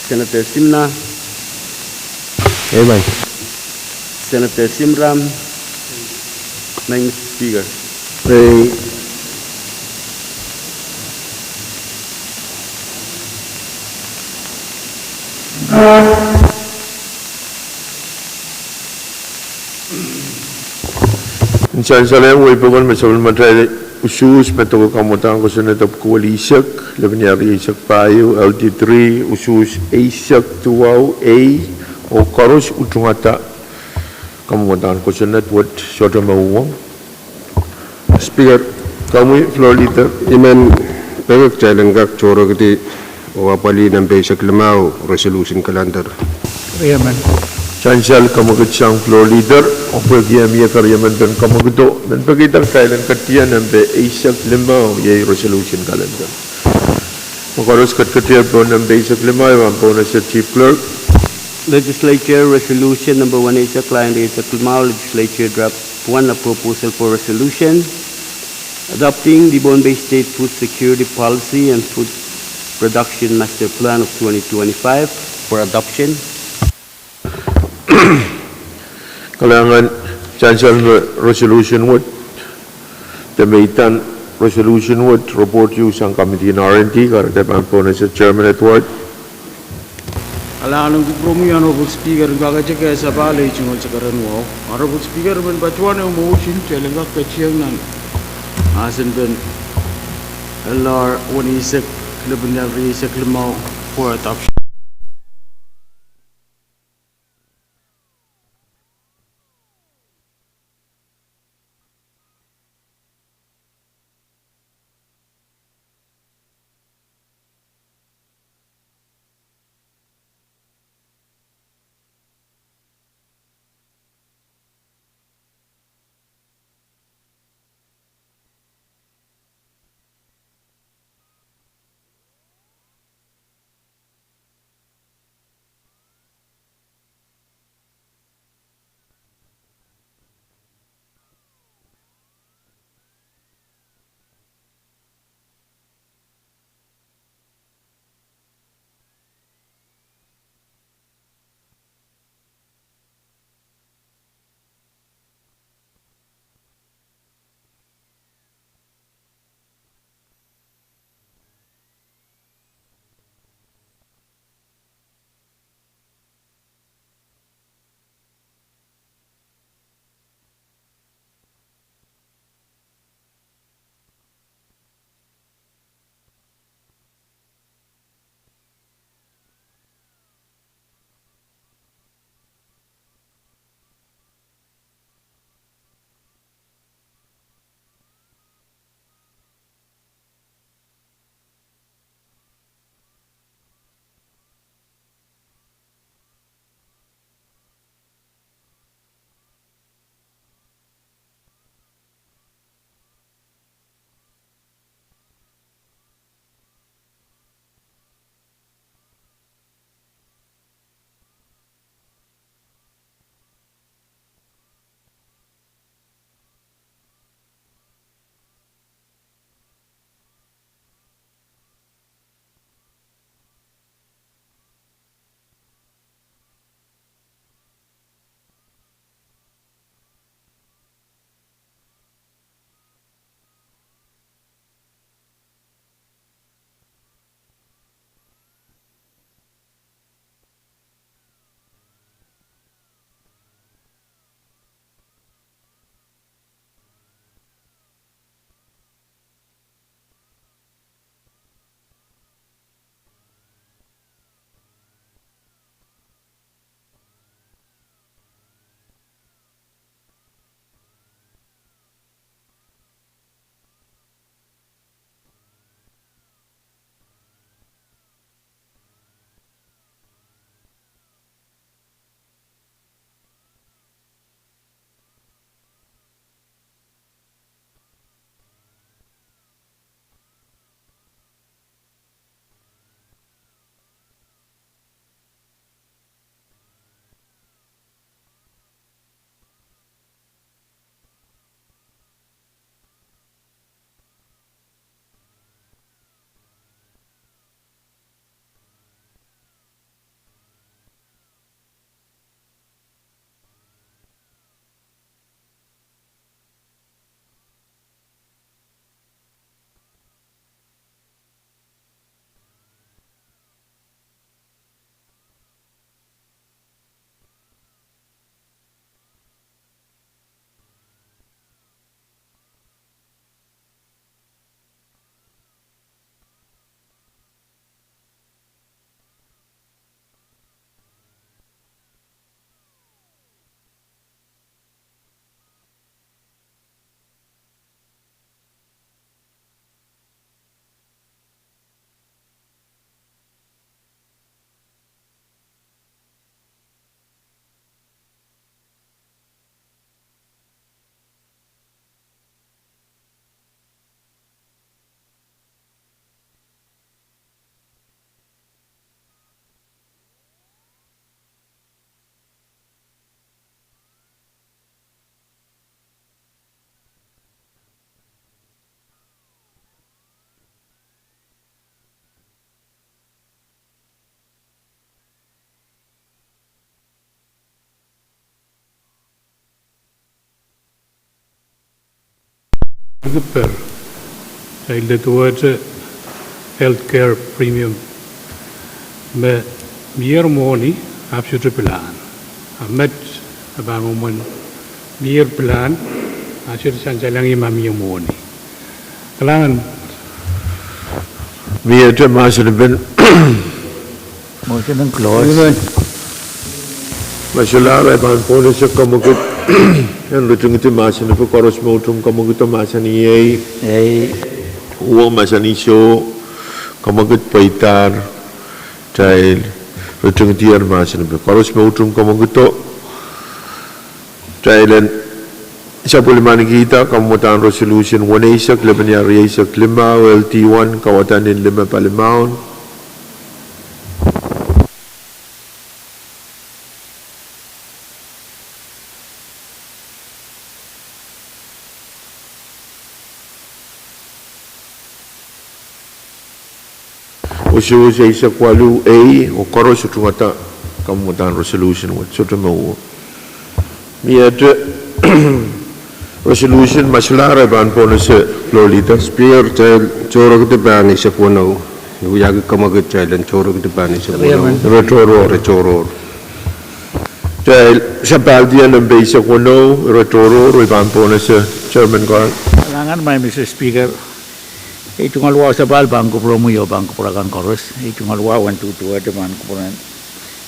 Senator Simna. Ei, mwein. Senator Simram. Mwein, Mister Speaker. Ei. Ni sansalehng wehi pokon me sapwellimatail usuhs me doke kamwadahn kosonned epwiki welihisek, lepin ieu rieisek pahieu, L D three, usuhs eisek duwau A, oh koaros utungada kamwadahn kosonned wet sohte me uhwong. Speaker. Komwi Floor Leader. I men peki kitail en kak tohrohrki oh apwalih nempe eisek limau, resolution calendar. Riemen. Sansal kamwekid sang Floor Leader, oh pwehki e mie keriemen pen kamwekido, men pekihda kitail en ketia nempe eisek limau, iei resolution calendar. Me koaros ketiket pohn nempe eisek limau, I pahn pwonehsang Chief Clerk. Legislature Resolution number one eisek, lain eisek limau, Legislature Draft one, a proposal for resolution adopting the Pohnpei State Food Security Policy and Food Production Master Plan of twenty twenty-five for adoption. Kalahngan. Sansal me resolution wet, de me idan resolution wet, report ieu sang committee en R and D, kahrehda pahn pwonehsang Chairman Edward. Kalahngan en kupwuromwi Honorable Speaker, en kak eteke sapahl ei tungoal sakaradahn wahu. Honorable Speaker, I men patohwan ehu motion, kitail en kak ketiong nan mahsen pen L R one eisek, lepin ieu rieisek limau, for adoption. Kiper, kitail leduwehte health care premium me mier mwohni, ahpw sohte pilahn. A met, a pahn mwomwen mier pilahn, a sohte sansalohng ma mier mwohni. Kalahngan. Miehte mahsen pen. Motion en close. Amen. Ma solahr, I pahn pohnese kamwekid en ritingidi mahsen pen koaros me utung kamwekid mahsen iei. Ei. Uwe mahsen iso, kamwekid pweidahr, kitail ritingidi mahsen pen koaros me utung kamwekid. Kitail en sapwellimanikihda kamwadahn resolution weneisek, lepin ire rieisek limau, L D one, kawadahn nin lime palimaun. Usuhs eisek waluh A, oh koaros utungada kamwadahn resolution wet, sohte me uwe. Miehte resolution, ma solahr, I pahn pohnese Floor Leader. Speaker, kitail tohrohrki pahn eisek weneu. I wiahki kamwekid kitail en tohrohrki pahn eisek weneu. Ire tohrohr. Ire tohrohr. Kitail sapahldi nempe eisek weneu, ire tohrohr, I pahn pohnese Chairman Carl. Kalahngan, Madam Speaker. Ei tungoal wahu sapahl pahn kupwuromwi oh pahn kupwur akan koaros. Ei tungoal wahu en duduwehte pahn kupwuren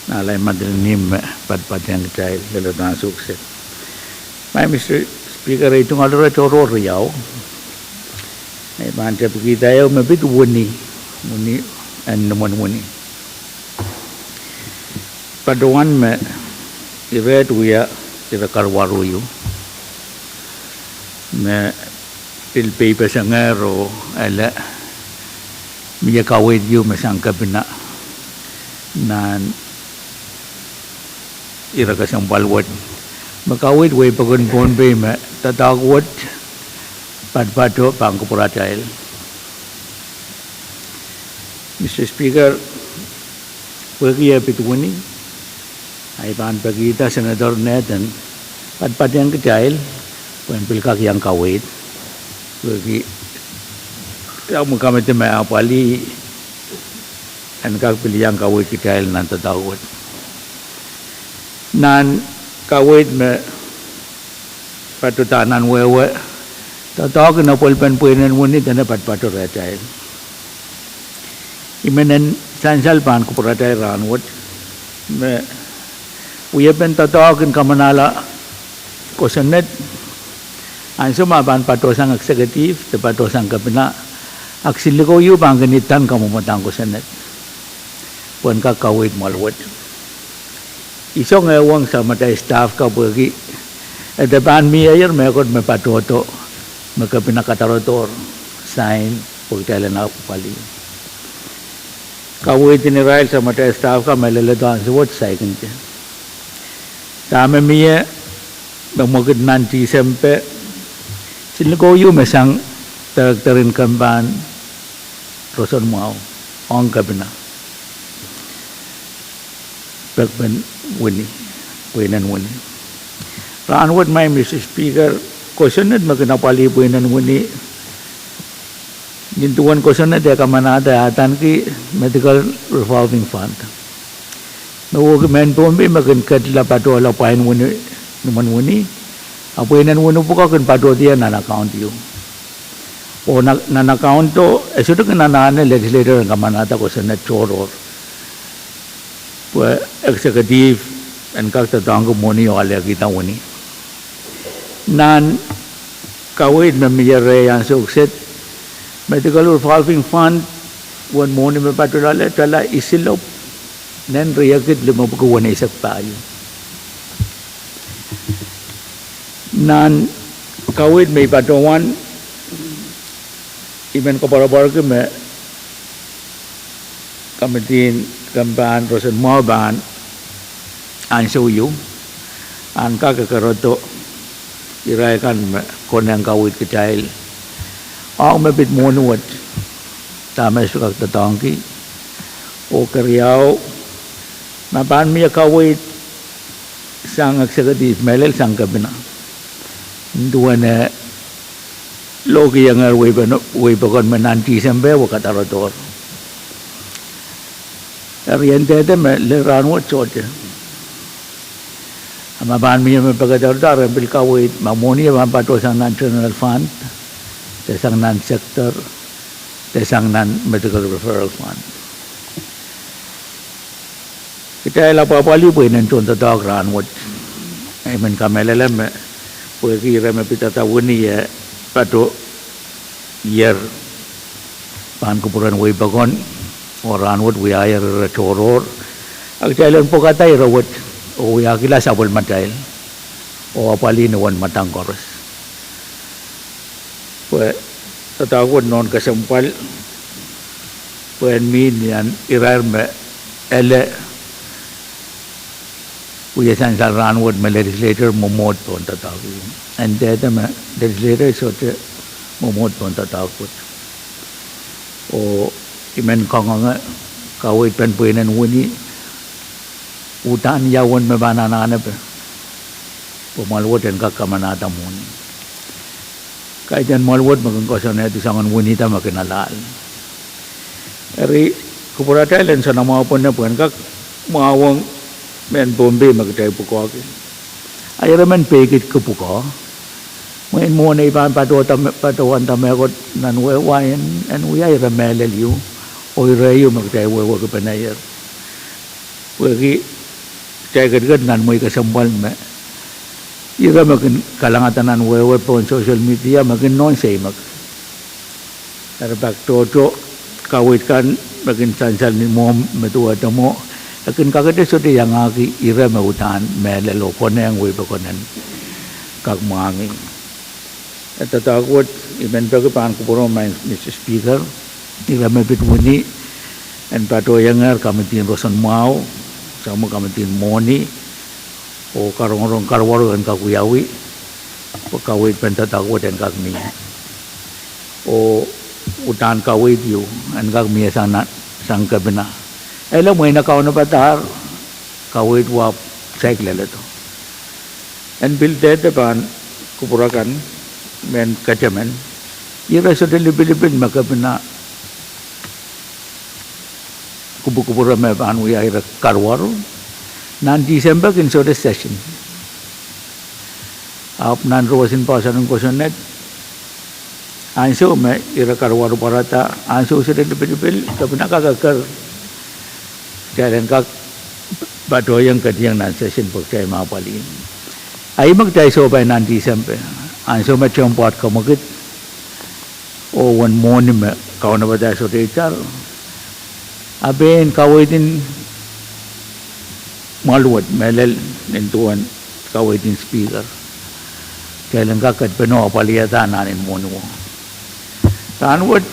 Nalai Madolenihmw me padpadehng kitail leledohn ansou kiset. Madam Speaker, ei tungoal ire tohrohr riau. I pahn tepkihda ehu me pid wini, wini en nimwen wini. Patohwan me ire wia ire karuwaru ieu me pil peipesengehr oh ele mie kaweid ieu me sang kepina nan ire kesempwal wet me kaweid wehi pokon Pohnpei me doadoahk wet padpato pahn kupwuratail. Madam Speaker, pwehki e pid wini, I pahn pekihda Senator Ned en padpadehng kitail pwehn pil kak iang kaweid. Pwehki kamwekid me apwalih en kak pil iang kaweid kitail nan doadoahk wet. Nan kaweid me patohda nan wehwe, doadoahk en apwalipen pweinen wini dene padpato rehtail. I men en sansal pahn kupwuratail rahnwet me wiepen doadoahk en kamanahla kosonned, ansou me pahn patohsang executive de patohsang kepina, a kisin likou ieu pahn kin idahn kamwomwdahn kosonned pwehn kak kaweid mwoal wet. I song ehuong sang matail staff ka pwehki e de pahn mie ier mehkot me patohdo me kepina kadarodohr sain pwe kitail en apwalih. Kaweid en irail sang matail staff ka me leledohn ansou wet saikinte. Dahme mie me mwekid nan Tisempe, kisin likou ieu me sang director en kempahn roson mwahu ong kepina pekpen wini, pweinen wini. Rahnwet, Madam Speaker, kosonned me kin apwalih pweinen wini, nin duwen kosonned e kamanahda e adaneki Medical Revolving Fund, me wehwehki mehn Pohnpei me kin ketla patohla pwain wini, nimwen wini, a pweinen wini pwuko kin patohdier nan account ieu. Oh nan, nan account o e sohte kin anahne legislator en kamanahda kosonned tohrohr pwe executive en kak doadoahngki mwohni oh alehkihda wini. Nan kaweid me mie reh ansou kiset, Medical Revolving Fund, uwen mwohni me patoh loale, tala isilopw nen riekid limepwuki weneisek pahieu. Nan kaweid me I patohwan, I men koapworopworki me komiti en kempahn roson mwahu pahn ansou ieu en kak kerodo irail kan me konehng kaweid kitail ong me pid mwohni wet, dahme e sohte kak doadoahngki. Oh keriau, ma pahn mie kaweid sang executive mehlel sang kepina, nin duwen e lohkihong wehi pokon me nan Tisempe wet kadarodohr. Eri e ndahda me lel rahnwet sohte. A ma pahn mie me pekederda, re pil kaweid ma mwohni e pahn patohsang nan general fund, de sang nan sector, de sang nan medical referral fund. Kitail apwapwalih pwe I men tohndoadoahk rahnwet. I men kamehlele me pwehki ire me pidada wini e patohier pahn kupwuren wehi pokon, oh rahnwet wiahier ire tohrohr. A kitail en pwekada ire wet oh wiahkihla sapwellimatail oh apwalih ni uwen mwadang koaros. Pwe doadoahk wet nohn kesempwal pwe en mihmi nan irair me ele wie sansal rahnwet me legislator mwomwohd pohn doadoahk. E ndahda me legislator sohte mwomwohd pohn doadoahk wet. Oh I men kangoange kaweid pen pweinen wini, uhdahn ia uwen me pahn anahnepe, pwe mwahl wet en kak kamanahda mwohni. Kaidehn mwahl wet me kin koasoanehdi soangen winihda me kin alahl. Eri kupwuratail en soanamwahu pwonne pwe en kak mwahwong mehn Pohnpei me kitail pwukoahki. A ire men peikid kupwukoa, mwein mwohn ei pahn patohwanda mehkot nan wehwe en, en wia ire mehlel ieu, oh ire ieu me kitail wehwehkipene ier. Pwehki kitail ketiket nan mwehi kesempwal me ire me kin kalangada nan wehwe pohn social media me kin nohn seimek. Eri pak tohto kaweid kan me kin sansal ni mwohmw me duwehte mwo, e kin kakete sohte iangahki ire me uhdahn mehlel oh konehng wehi pokon en kak mwahngih. E doadoahk wet I men peki pahn kupwuromwi, Mister Speaker, ire me pid wini en patohiengehr kamidin roson mwahu, samwa kamidin mwohni, oh karongorong karuwaru en kak wiawi, pwe kaweid pen doadoahk wet en kak mie. Oh uhdahn kaweid ieu en kak mie sang, sang kepina. Ele mwein e kaunopadahr, kaweid wahpw saik leledo. En pil dehde pahn kupwur akan, mehn ketemen, ire sohte lipilipil me kepina kupwukupwure me pahn wia ire karuwaru. Nan Tisempe kin sohte session. Ahpw nan roson poahsoan en kosonned, ansou me ire karuwaru pwarada, ansou sohte lipilipil, kepina kak eker, kitail en kak patohieng ketieng nan session pwe kitail me apwalih. A ih me kitail sohpai nan Tisempe, ansou me term pwoat kemwekid, oh uwen mwohni me kaunopadahr sohte itar, a pein kaweid en mwahl wet mehlel nin duwen kaweid en Speaker, kitail en kak ketpene apwalihada nan en mwohni wet. Rahnwet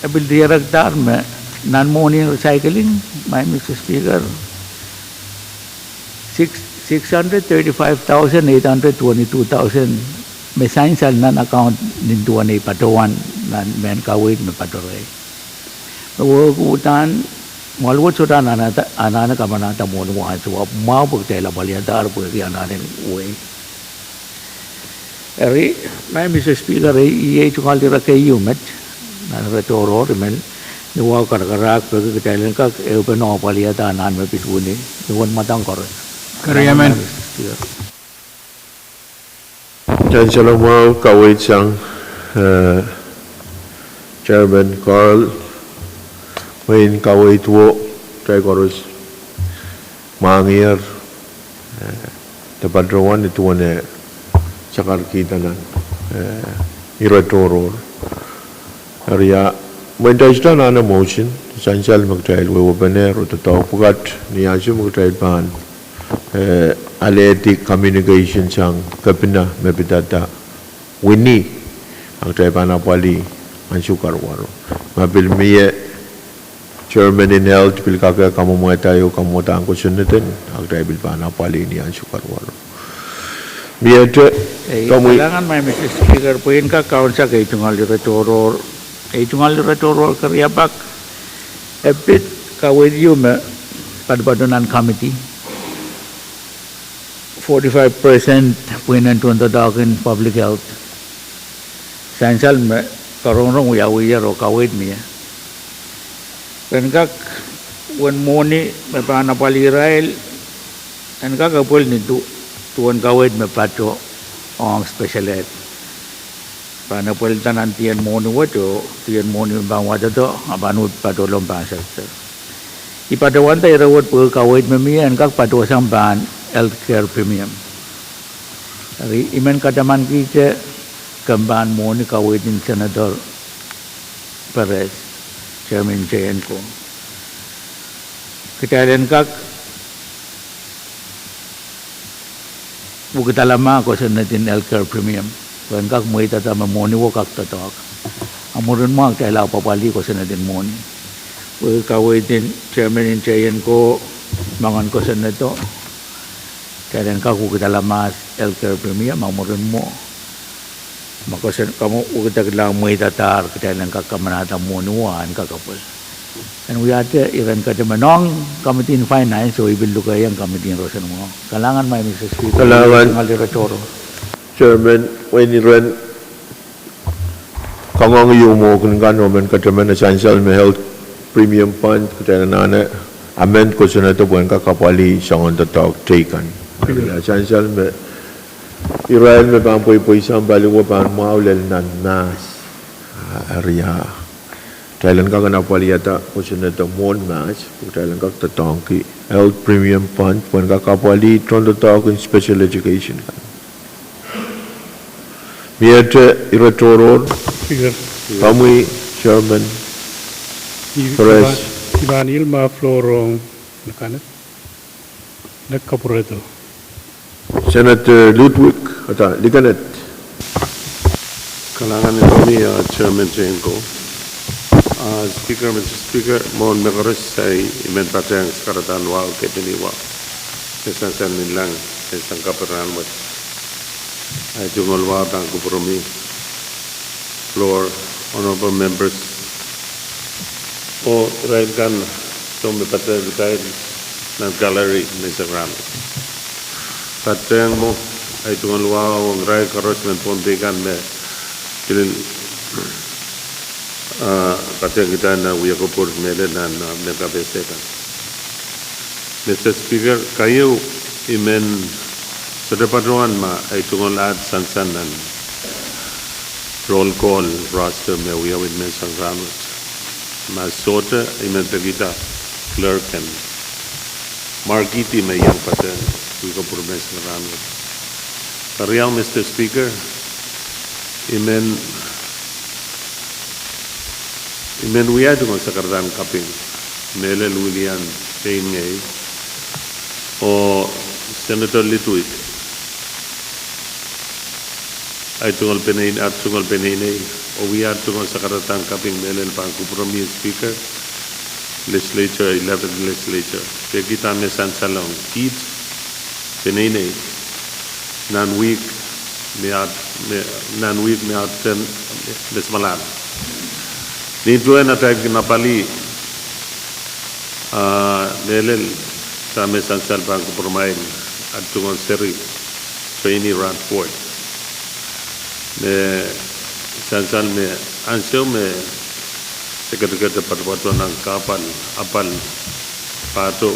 e pil dierekdahr me nan mwohni en recycling, my Mister Speaker, six, six hundred thirty-five thousand eight hundred twenty-two dollars me sansal nan account nin duwen ei patohwan nan mehn kaweid me patohrei. Me wehwehki uhdahn mwahl wet sohte anahne kamanahda mwohni wet ansou, ahpw mwahu pwe kitail apwalihadahr pwehki anahnen wehi. Eri, my Mister Speaker, iei tungoal ire keieu met nan ire tohrohr I men, ni wahu karakarahk pwehki kitail en kak ehupene apwalihada anahn me pid wini ni uwen mwadang koaros. Keriemen. Kitail soanamwahu kaweid sang, eh, Chairman Carl, mwein kaweid wo, kitail koaros mwahngiher, eh, de patohwan nin duwen e sakarkihda nan, eh, ire tohrohr. Eri, mwein kitail sohte anahne motion, sansal me kitail wehwehpene ire doadoahk pwukat ni ansou me kitail pahn, eh, alehdi communication sang kepina me pidada wini, a kitail pahn apwalih ansou karuwaru. Ma pil mie chairman en health pil kak kamwomwehda ehu kamwomwdahn kosonned en, a kitail pil pahn apwalih ni ansou karuwaru. Miehte, ei, komwi. Kalahngan, my Mister Speaker, pwe I en kak kaunsa ei tungoal ire tohrohr, ei tungoal ire tohrohr keriapak, e pid kaweid ieu me patopato nan committee, forty-five percent pwihn en tohndoadoahk en public health. sansal me karongrong wiawiher oh kaweid mie. Ren kak, uwen mwohni me pahn apwalih irail, en kak epwel ni du-, duwen kaweid me patohwan special ed. Pahn epwelda nan dien mwohni wet oh dien mwohni me pahn wadadoh, a pahn uhd patohlong pahn sekser. I patohwanda ire wet pwe kaweid me mie en kak patohsang pahn health care premium. Eri I men kataman kihte komw pahn mwohni kaweid en Senator Perez, Chairman J N ko. Kitail en kak wekidala ma kosonned en health care premium, pwe en kak mweidada me mwohni wet kak doadoahk. A mwurin mwo kitail ahpw apwalih kosonned en mwohni. Pwe kaweid en Chairman en J N ko, moangen kosonnedo, kitail en kak wekidala ma health care premium, a mwurin mwo, ma koson-, komw wekidekla mweidadahr, kitail en kak kamanahda mwohni wet en kak epwel. En wiahte iren kataman ong Committee en Finance, oh I pil lukehiong Committee en Roson mwo. Kalahngan ma Mister Speaker. Kalahngan. Ngal ire tohrohr. Chairman, wehin iren kangoange ieu mwo kin kan oh men kataman sansal me health premium fund, kitail anahne amend kosonnedo pwe en kak apwalih soangen doadoahk teikan. Eri a sansal me irail me pahn pweipwei sampah wet pahn mwahu lel nan Mahs. Eri a kitail en kak apwalihada kosonnedo mwohn Mahs, kitail en kak doadoahngki health premium fund pwe en kak apwalih tohn doadoahk en special education kan. Miehte ire tohrohr. Speaker. Komwi, Chairman Perez. I pahn ilma floor ong Likened. Nek kapwuredo. Senator Ludwig, ata, Likened. Kalahngan en komwi, ah, Chairman J N ko. Ah, Speaker, Mister Speaker, mwohn me koaros, ah, I men patehng sakaradahn wahu, kepini wahu, me sansal nanleng, me sang kaperen wet. Ahi tungoal wahu pahn kupwuromwi floor, honorable members, oh irail kan, soh me patehng kitail nan gallery me sang rahnwet. Patehng mwo, ahi tungoal wahu ong irail koaros mehn Pohnpei kan me pil, ah, patehng kitail nan wia kupwur mehlel nan, ah, mehn kapehse kan. Mister Speaker, keieu I men sohte patohwan ma ahi tungoal aht sansal nan roll call roster me wiawi mehn sang rahnwet. Ma sohte I men pekihda clerk en markihdi me iang patehng wia kupwur mehn sang rahnwet. Keriau, Mister Speaker, I men I men wia ahi tungoal sakaradahn kaping mehlel wilian pein ngehi oh Senator Ludwig. Ahi tungoal peneinei, aht tungoal peneinei, oh wia aht tungoal sakaradahn kaping mehlel pahn kupwuromwi Speaker, Legislature, eleventh Legislature. Pekihda me sansal ong kiht peneinei nan wihk me aht, me, nan wihk me aht en, me samwalahro. Nin duwen atail kin apwalih, ah, mehlel, dahme sansal pahn kupwuromwail, aht tungoal seri, Trainee Radford. Me sansal me ansou me se ketiket patopato nan kahpwal, apwal pahtou,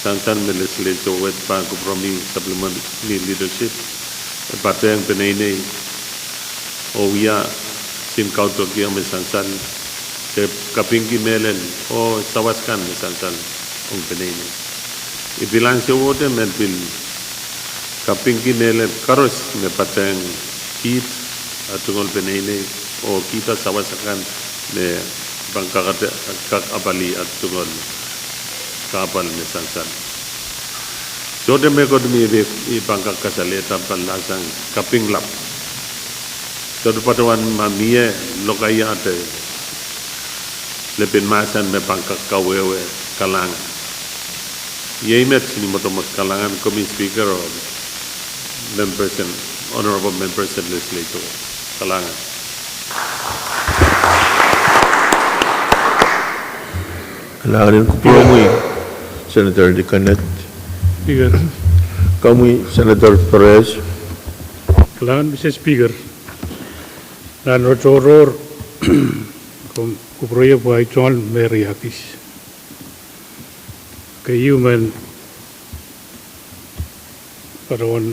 sansal me Legislature wet pahn kupwuromwi supplementary leadership, e patehng peneinei, oh wia sin kaudokiong me sansal, de kapingki mehlel, oh sawas kan me sansal ong peneinei. I pil ansowohte men pil kapingki mehlel koaros me patehng kiht aht tungoal peneinei, oh kihda sawas akan me pahn kak, kak apwalih aht tungoal kahpwal me sansal. Sohte mehkot me I pahn kak kasalehda pahn lahsang kaping lap. Sohte patohwan ma mie lokaiahte lepin mahsen me pahn kak kawehwe, kalahngan. Iei met ni mwotomwot, kalahngan komwi Speaker oh members en, honorable members en Legislature. Kalahngan. Kalahngan en kupwuromwi, Senator Likened. Speaker. Komwi, Senator Perez. Kalahngan, Mister Speaker. Nan rotoror, komw kupwurei pwe ei tohn me riakis. Keieu men patohwan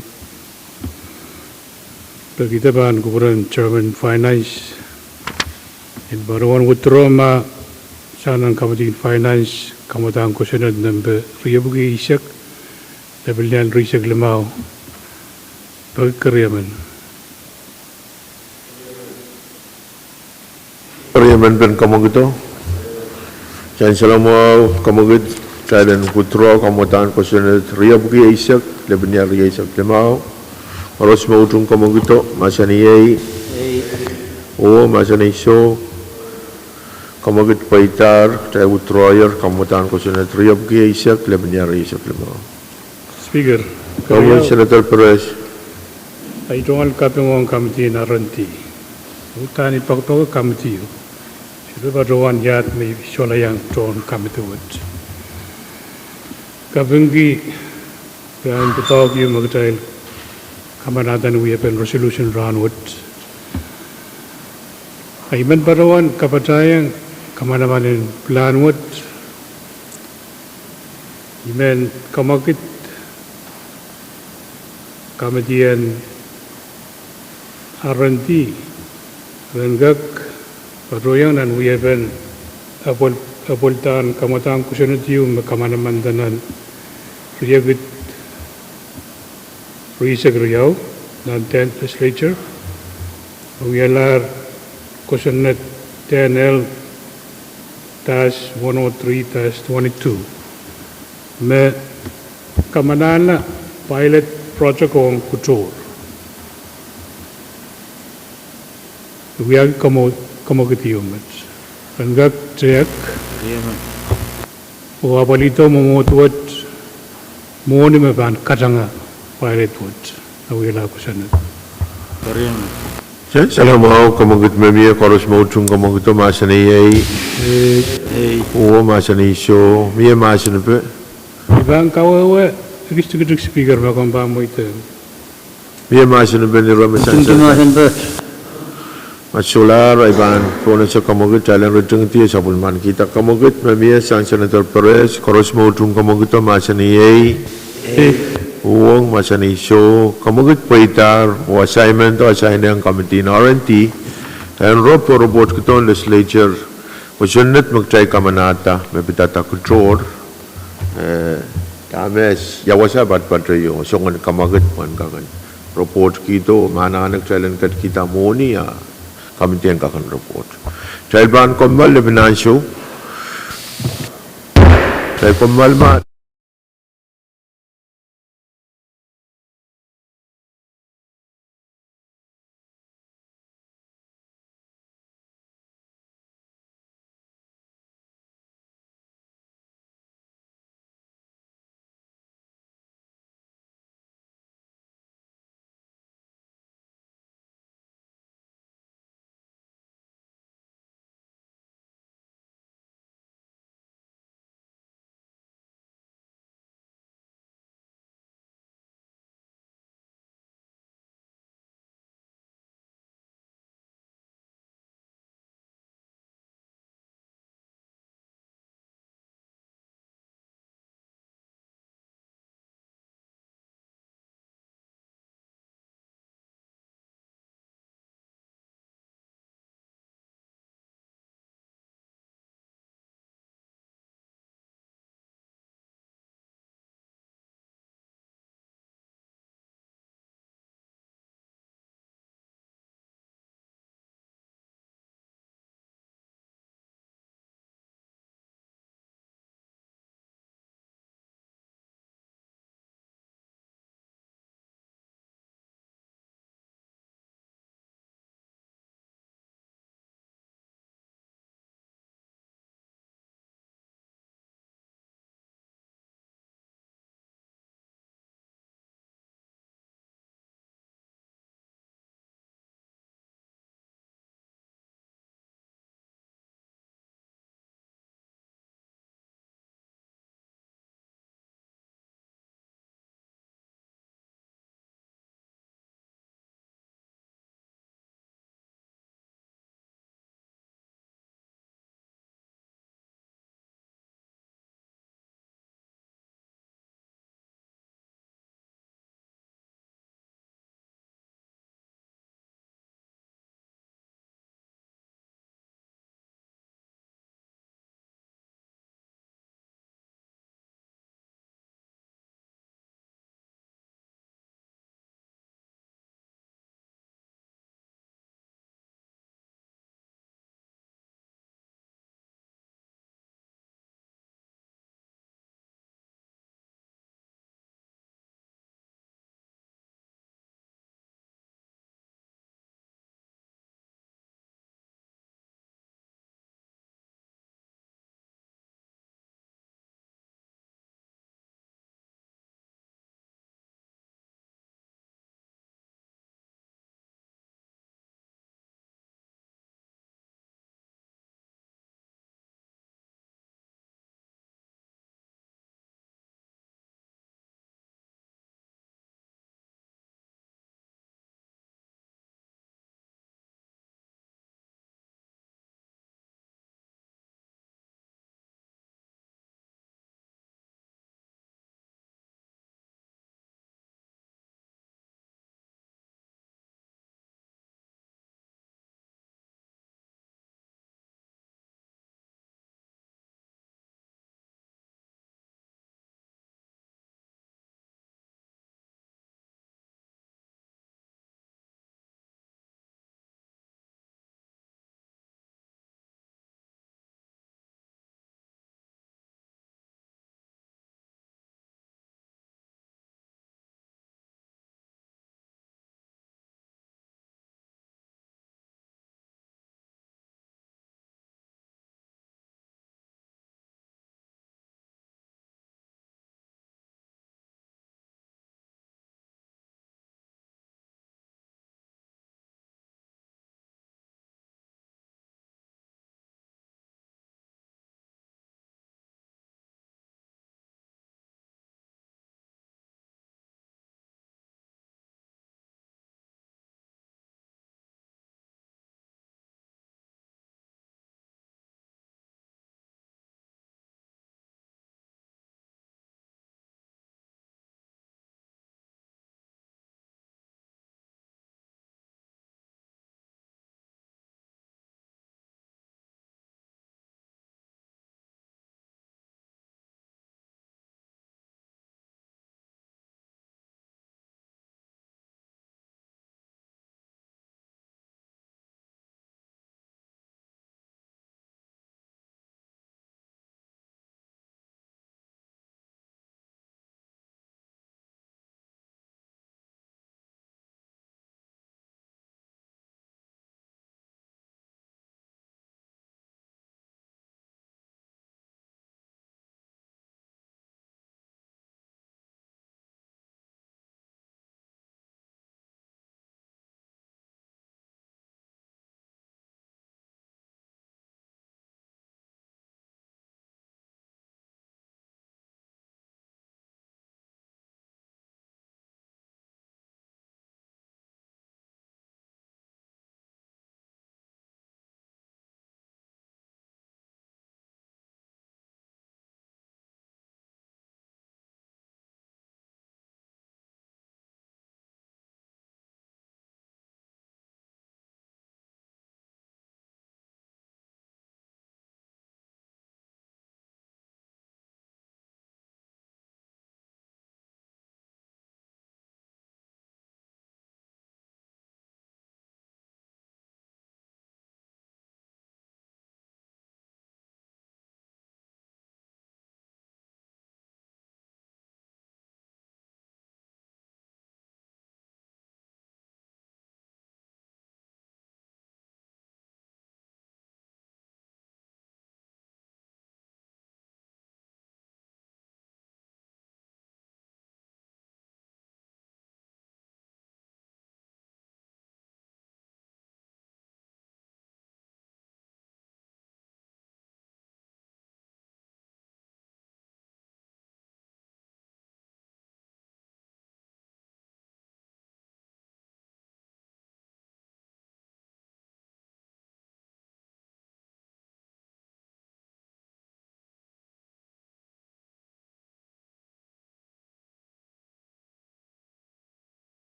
pekihda pahn kupwuren Chairman Finance en patohwan withdraw ma sang nan Committee en Finance kamwadahn kosonned nempe riepwiki eisek, lepin lian rieisek limau. Peki keriemen. Keriemen pen kamwakido. Sansal mwahu kamwakid, kitail en withdraw kamwadahn kosonned riepwiki eisek, lepin lian rieisek limau. Koaros me utung kamwakido, mahsanih ei. Ei. Oh, mahsanih soh. Kamwakid pweidahr, kitail withdrawer kamwadahn kosonned riepwiki eisek, lepin lian rieisek limau. Speaker, Senator Perez. Ei tohn kaping ong Committee en R and D. Uhdahn I poakepoake committee o, se pil patohwan iahd me I solahr iang tohn committee wet. Kapingki pahn doadoahk ehu me kitail kamanahda ni wiepen resolution rahnwet. Ei men patohwan kapatahieng kamanaman en pilahn wet. I men kamwakid committee en R and D ren kak patohieng nan wiepen apwal, apwaldahr kamwadahn kosonned ehu me kamanamanda nan riekid rieisek riau nan Legislature, wialahr kosonned ten L dash one oh three dash twenty-two, me kamanahla pilot project ong kutohr. Wiahki kamwakid ehu met. Ren kak tehk oh apwalihdo mwomwohd wet, mwohni me pahn katanga pilot wet. Awiala kosonned. Sansal mwahu kamwakid me mie, koaros me utung kamwakido, mahsanih ei. Ei. Oh, mahsanih soh. Mie mahsanipe? I pahn kawehwe ekis tikitik, Speaker, ma komw pahn mweidehng. Mie mahsanipe ni ira me sansal ma solahr, I pahn pohnese kamwakid, kitail en ritingidi sapwellimanikihda kamwakid me mie sang Senator Perez. Koaros me utung kamwakido, mahsanih ei. Ei. Uhwong, mahsanih soh. Kamwakid pweidahr oh assignment o, assign ong Committee en R and D en rop oh report kihdo en Legislature kosonned me kitail kamanahda me pidada kutohr. Eh, dahme ia wasa patpato ieu, soangen kamwakid pwehn kak en report kihdo, ma anahne kitail en ketkihda mwohni a committee en kak en report. Kitail pahn kommoal lepin ansou. Kitail kommoal ma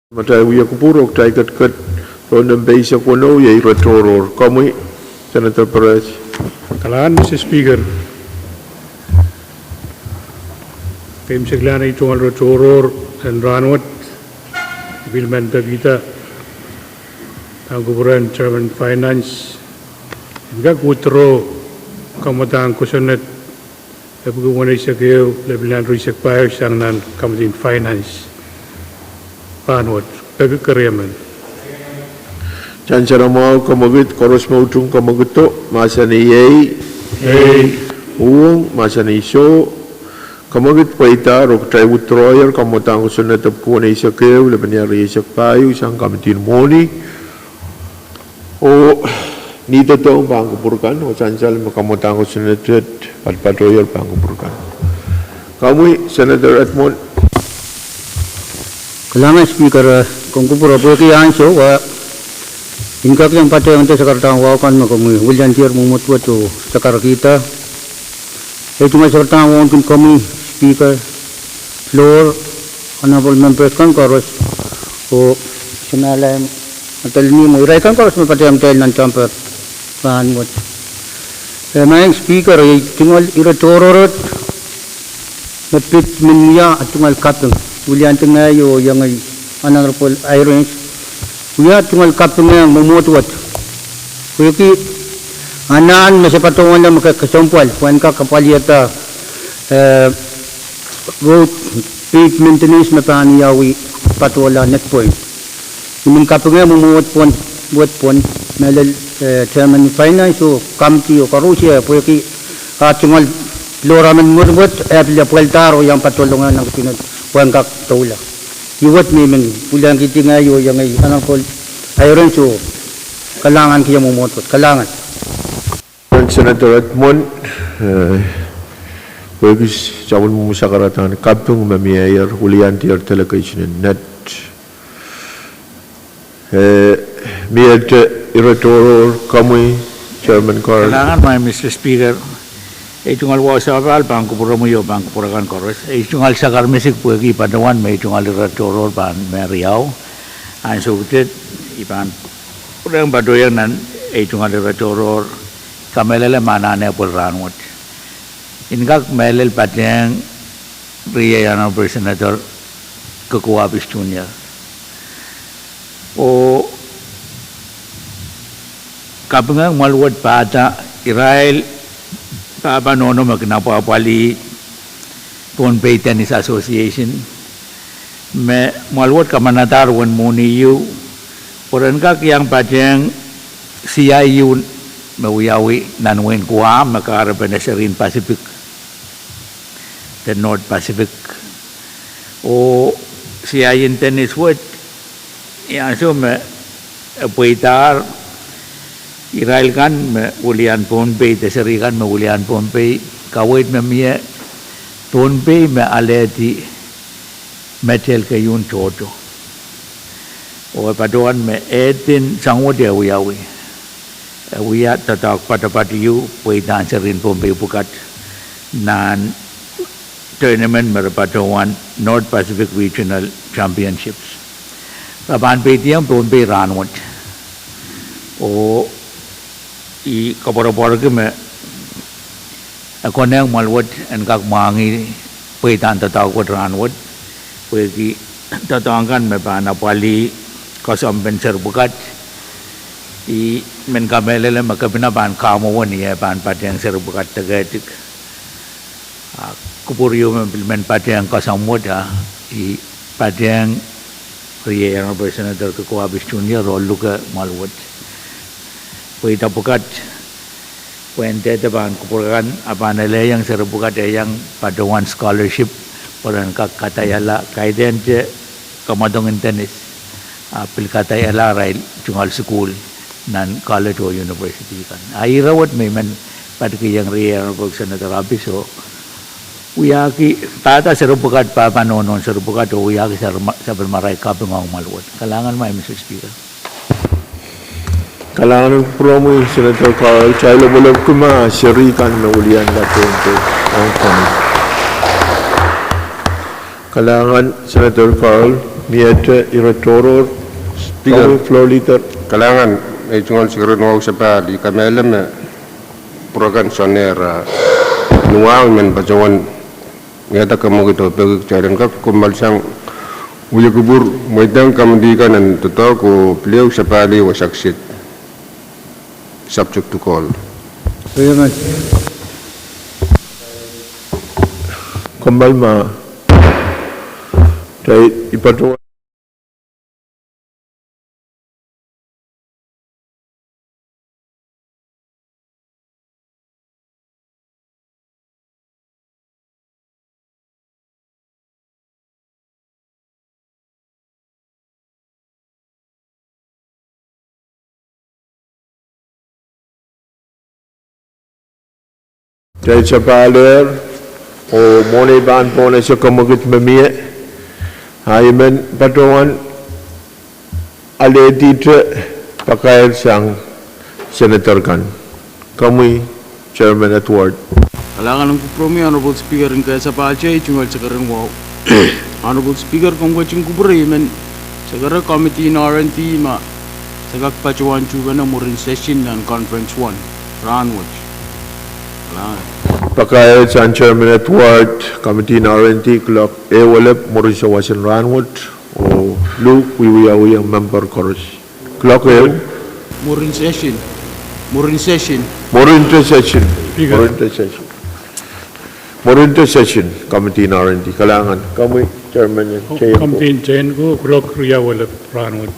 Matail wia kupwur oh kitail ketiket roll number eisek weneu, iei ire tohrohr. Komwi, Senator Perez. Kalahngan, Mister Speaker. Keimwseklahn ei tungoal ire tohrohr en rahnwet, pil men pekihda pahn kupwuren Chairman Finance en kak withdraw kamwadahn kosonned epwiki weneisek ehu, lepin lel riehsek pahieu sang nan Committee on Finance rahnwet. Peki keriemen. Sansal mwahu, kamwekid. Koaros me utung kamwekido, mahsanih ei. Ei. Uhwong, mahsanih soh. Kamwekid pweidahr oh kitail withdrawyer kamwadahn kosonned epwiki weneisek ehu, lepin lel riehsek pahieu sang Committee en Mwohni oh Nihdoadoahk pahn kupwur kan, oh sansal me kamwadahn kosonned wet patpatohier pahn kupwur kan. Komwi, Senator Edmund. Kalahngan Speaker, eh, komw kupwure pwehki ansou, eh, I en kak iang patehngete sakaradahn wahu kan me komwi wiliandier mwomwohd wet oh sakarakihda. Ei tungoal sakaradahn wahu ong komwi, Speaker, floor, honorable members kan koaros, oh samahla, Madolenihmw, irail kan koaros me patehng kitail nan tamper rahnwet. Eh, Madam Speaker, ei tungoal ire tohrohr wet me pid men wia tungoal kaping, wiliandi ngehi oh iengei Honorable Hirons, wia tungoal kaping ong mwomwohd wet. Pwehki anahn me se patohwanla me ke kesempwal pwehn kak apwalihada, eh, road pavement maintenance me pahn wiawi patohla Nedpoint. I men kapinga mwomwohd pwon, wet pwon, mehlel, eh, Chairman Finance oh Committee oh koaros, eh, pwehki ah tungoal floor men mwomwohd wet, eh, pil apwalihada oh iang patohlong nan ketin pwehn kak doula. Ih wet me I men wiliankihdi ngehi oh iengei Honorable Hirons oh kalahnganki mwomwohd wet. Kalahngan. Senator Edmund, eh, pwehki sapwellimomwi sakaradahn kaping me mieier, wiliandier delegation en Ned. Eh, miehte ire tohrohr, komwi, Chairman Carl. Kalahngan, Madam Speaker. Ei tungoal wahu sapahl pahn kupwuromwi oh pahn kupwure kan koaros. Ei tungoal sakar misik pwehki patohwan me ei tungoal ire tohrohr pahn meriau. Ansou ketiket I pahn pwurehng patohieng nan ei tungoal ire tohrohr, kamehlele me anahne pwel rahnwet. I en kak mehlel patehng riei Honorable Senator Kekuwabis Junior oh kapingehng mwoaluwet pahda, irail pahpa nohno me kin apwapwalih Pohnpei Tennis Association, me mwoaluwet kamanadahr wen mwohni ieu, pwe ren kak iang patehng siai ieu me wiawi nan wehin Guam me kahrepen serien Pacific, the North Pacific. Oh siain tennis wet, iei ansou me e pweidahr irail kan me wilian Pohnpei, de seri kan me wilian Pohnpei, kaweid me mie Pohnpei me alehdi medal keieun tohto. Oh e patohwan me e din sang wet e wiawi, e wia doadoahk poatopoat ieu pweidahn serien Pohnpei pwukat nan tournament me re patohwan North Pacific Regional Championships. Re pahn peidiong Pohnpei rahnwet. Oh I koapworopworki me e konehng mwoaluwet en kak mwahngih pweidahn doadoahk wet rahnwet, pwehki doadoahk kan me pahn apwalih koasoanpen seri pwukat. I men kamehlele me kepina pahn kamwowe ni eh pahn patehng seri pwukat dekedik. Ah kupwur ieu me pil men patehng koasoamwet, ah I patehng riei Honorable Senator Kekuwabis Junior oh luke mwoaluwet. Pweida pwukat, pwehn dehde pahn kupwur kan, ah pahn elehiong seri pwukat e iang patohwan scholarship pwe ren kak kadaiala, kaidehn te kamwadong en tennis, ah pil kadaiala arail tungoal sukuhl nan college oh university kan. Ah ire wet me I men padkiong riei Honorable Senator Abis oh wiahki pahda seri pwukat, pahpa nohno en seri pwukat oh wiahki sapwellimarail kaping ong mwoaluwet. Kalahngan, Madam Speaker. Kalahngan en kupwuromwi Senator Carl, kitail lopwolopwki ma seri kan me wilian Pohnpei ong komwi. Kalahngan Senator Carl. Miehte ire tohrohr. Speaker. Floor Leader. Kalahngan, ei tungoal sakaradahn wahu sapahl, I kamehlele me pwurokan soangen ire wahu I men patohwan ngehda kemwekid oh peki kitail en kak kommoal sang wia kupwur, mweidehng komiti kan en doadoahk oh pil ehu sapahl wasa kiset. Subject to call. Kommoal ma, tai I patohwan Kitail sapahl ehr, oh mwohn ei pahn pwon ese kemwekid me mie, I men patohwan alehdihte pakair sang senator kan. Komwi, Chairman Edward. Kalahngan en kupwuromwi, Honorable Speaker, en kehn sapahl te, ei tungoal sakaradahn wahu. Honorable Speaker, komw ketin kupwure, I men sakara komiti en R and D ma se kak patohwan tuhpene mwurin session nan conference one rahnwet. Kalahngan. Pakair sang Chairman Edward, komiti en R and D, kuloak ehu elep mwurin sewese rahnwet, oh luhk wiewiawiong member koaros. Kuloak ehu. Mwurin session. Mwurin session. Mwurin te session. Mwurin te session. Mwurin te session, komiti en R and D. Kalahngan, komwi, Chairman en J and K. Komiti en J and K, kuloak riau elep rahnwet.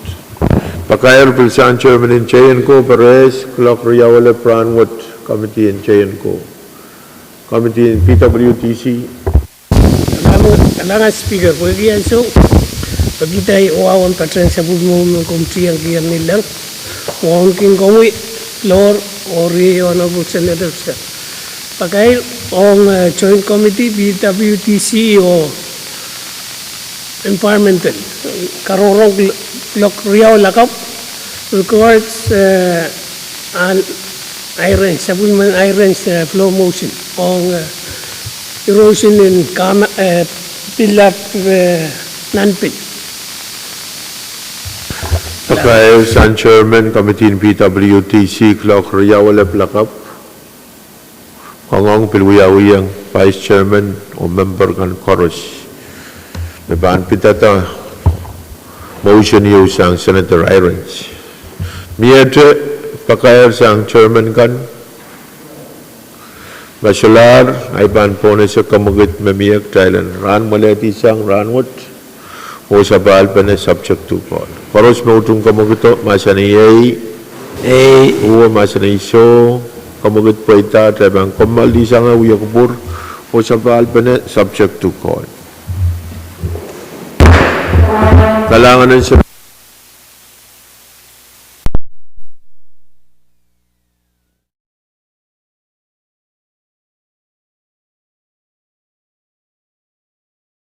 Pakair pil sang Chairman en J and K, Perez, kuloak riau elep rahnwet, komiti en J and K. Komiti en P W D C. Kalahngan, kalahngan Speaker, pwehki ansou me kitail wahu en patehng sapwellimomwi me komw tiengki ni leng, wauneki komwi, floor, oh riei Honorable Senators kan. Pakair ong, eh, Joint Committee P W D C oh Environmental, karohrong kuloak riau lakapw, regards, eh, an Irons, sapwellimen Irons, eh, floor motion ong, eh, erosion en kama, eh, pillap, eh, nan pil. Pakair sang Chairman komiti en P W D C, kuloak riau elep lakapw. Ong ong pil wiawiong Vice Chairman oh member kan koaros me pahn pidada motion ieu sang Senator Irons. Miehte pakair sang Chairman kan. Ma solahr, ei pahn pwon ese kemwekid me mie kitail en rahn mwalehdi sang rahnwet. Oh sapahl pene subject to call. Koaros me utung kemwekido, mahsanih ei. Ei. Uwe mahsanih soh, kemwekid pweida, kitail pahn kommoaldi sang wia kupwur. Oh sapahl pene subject to call. Kalahngan en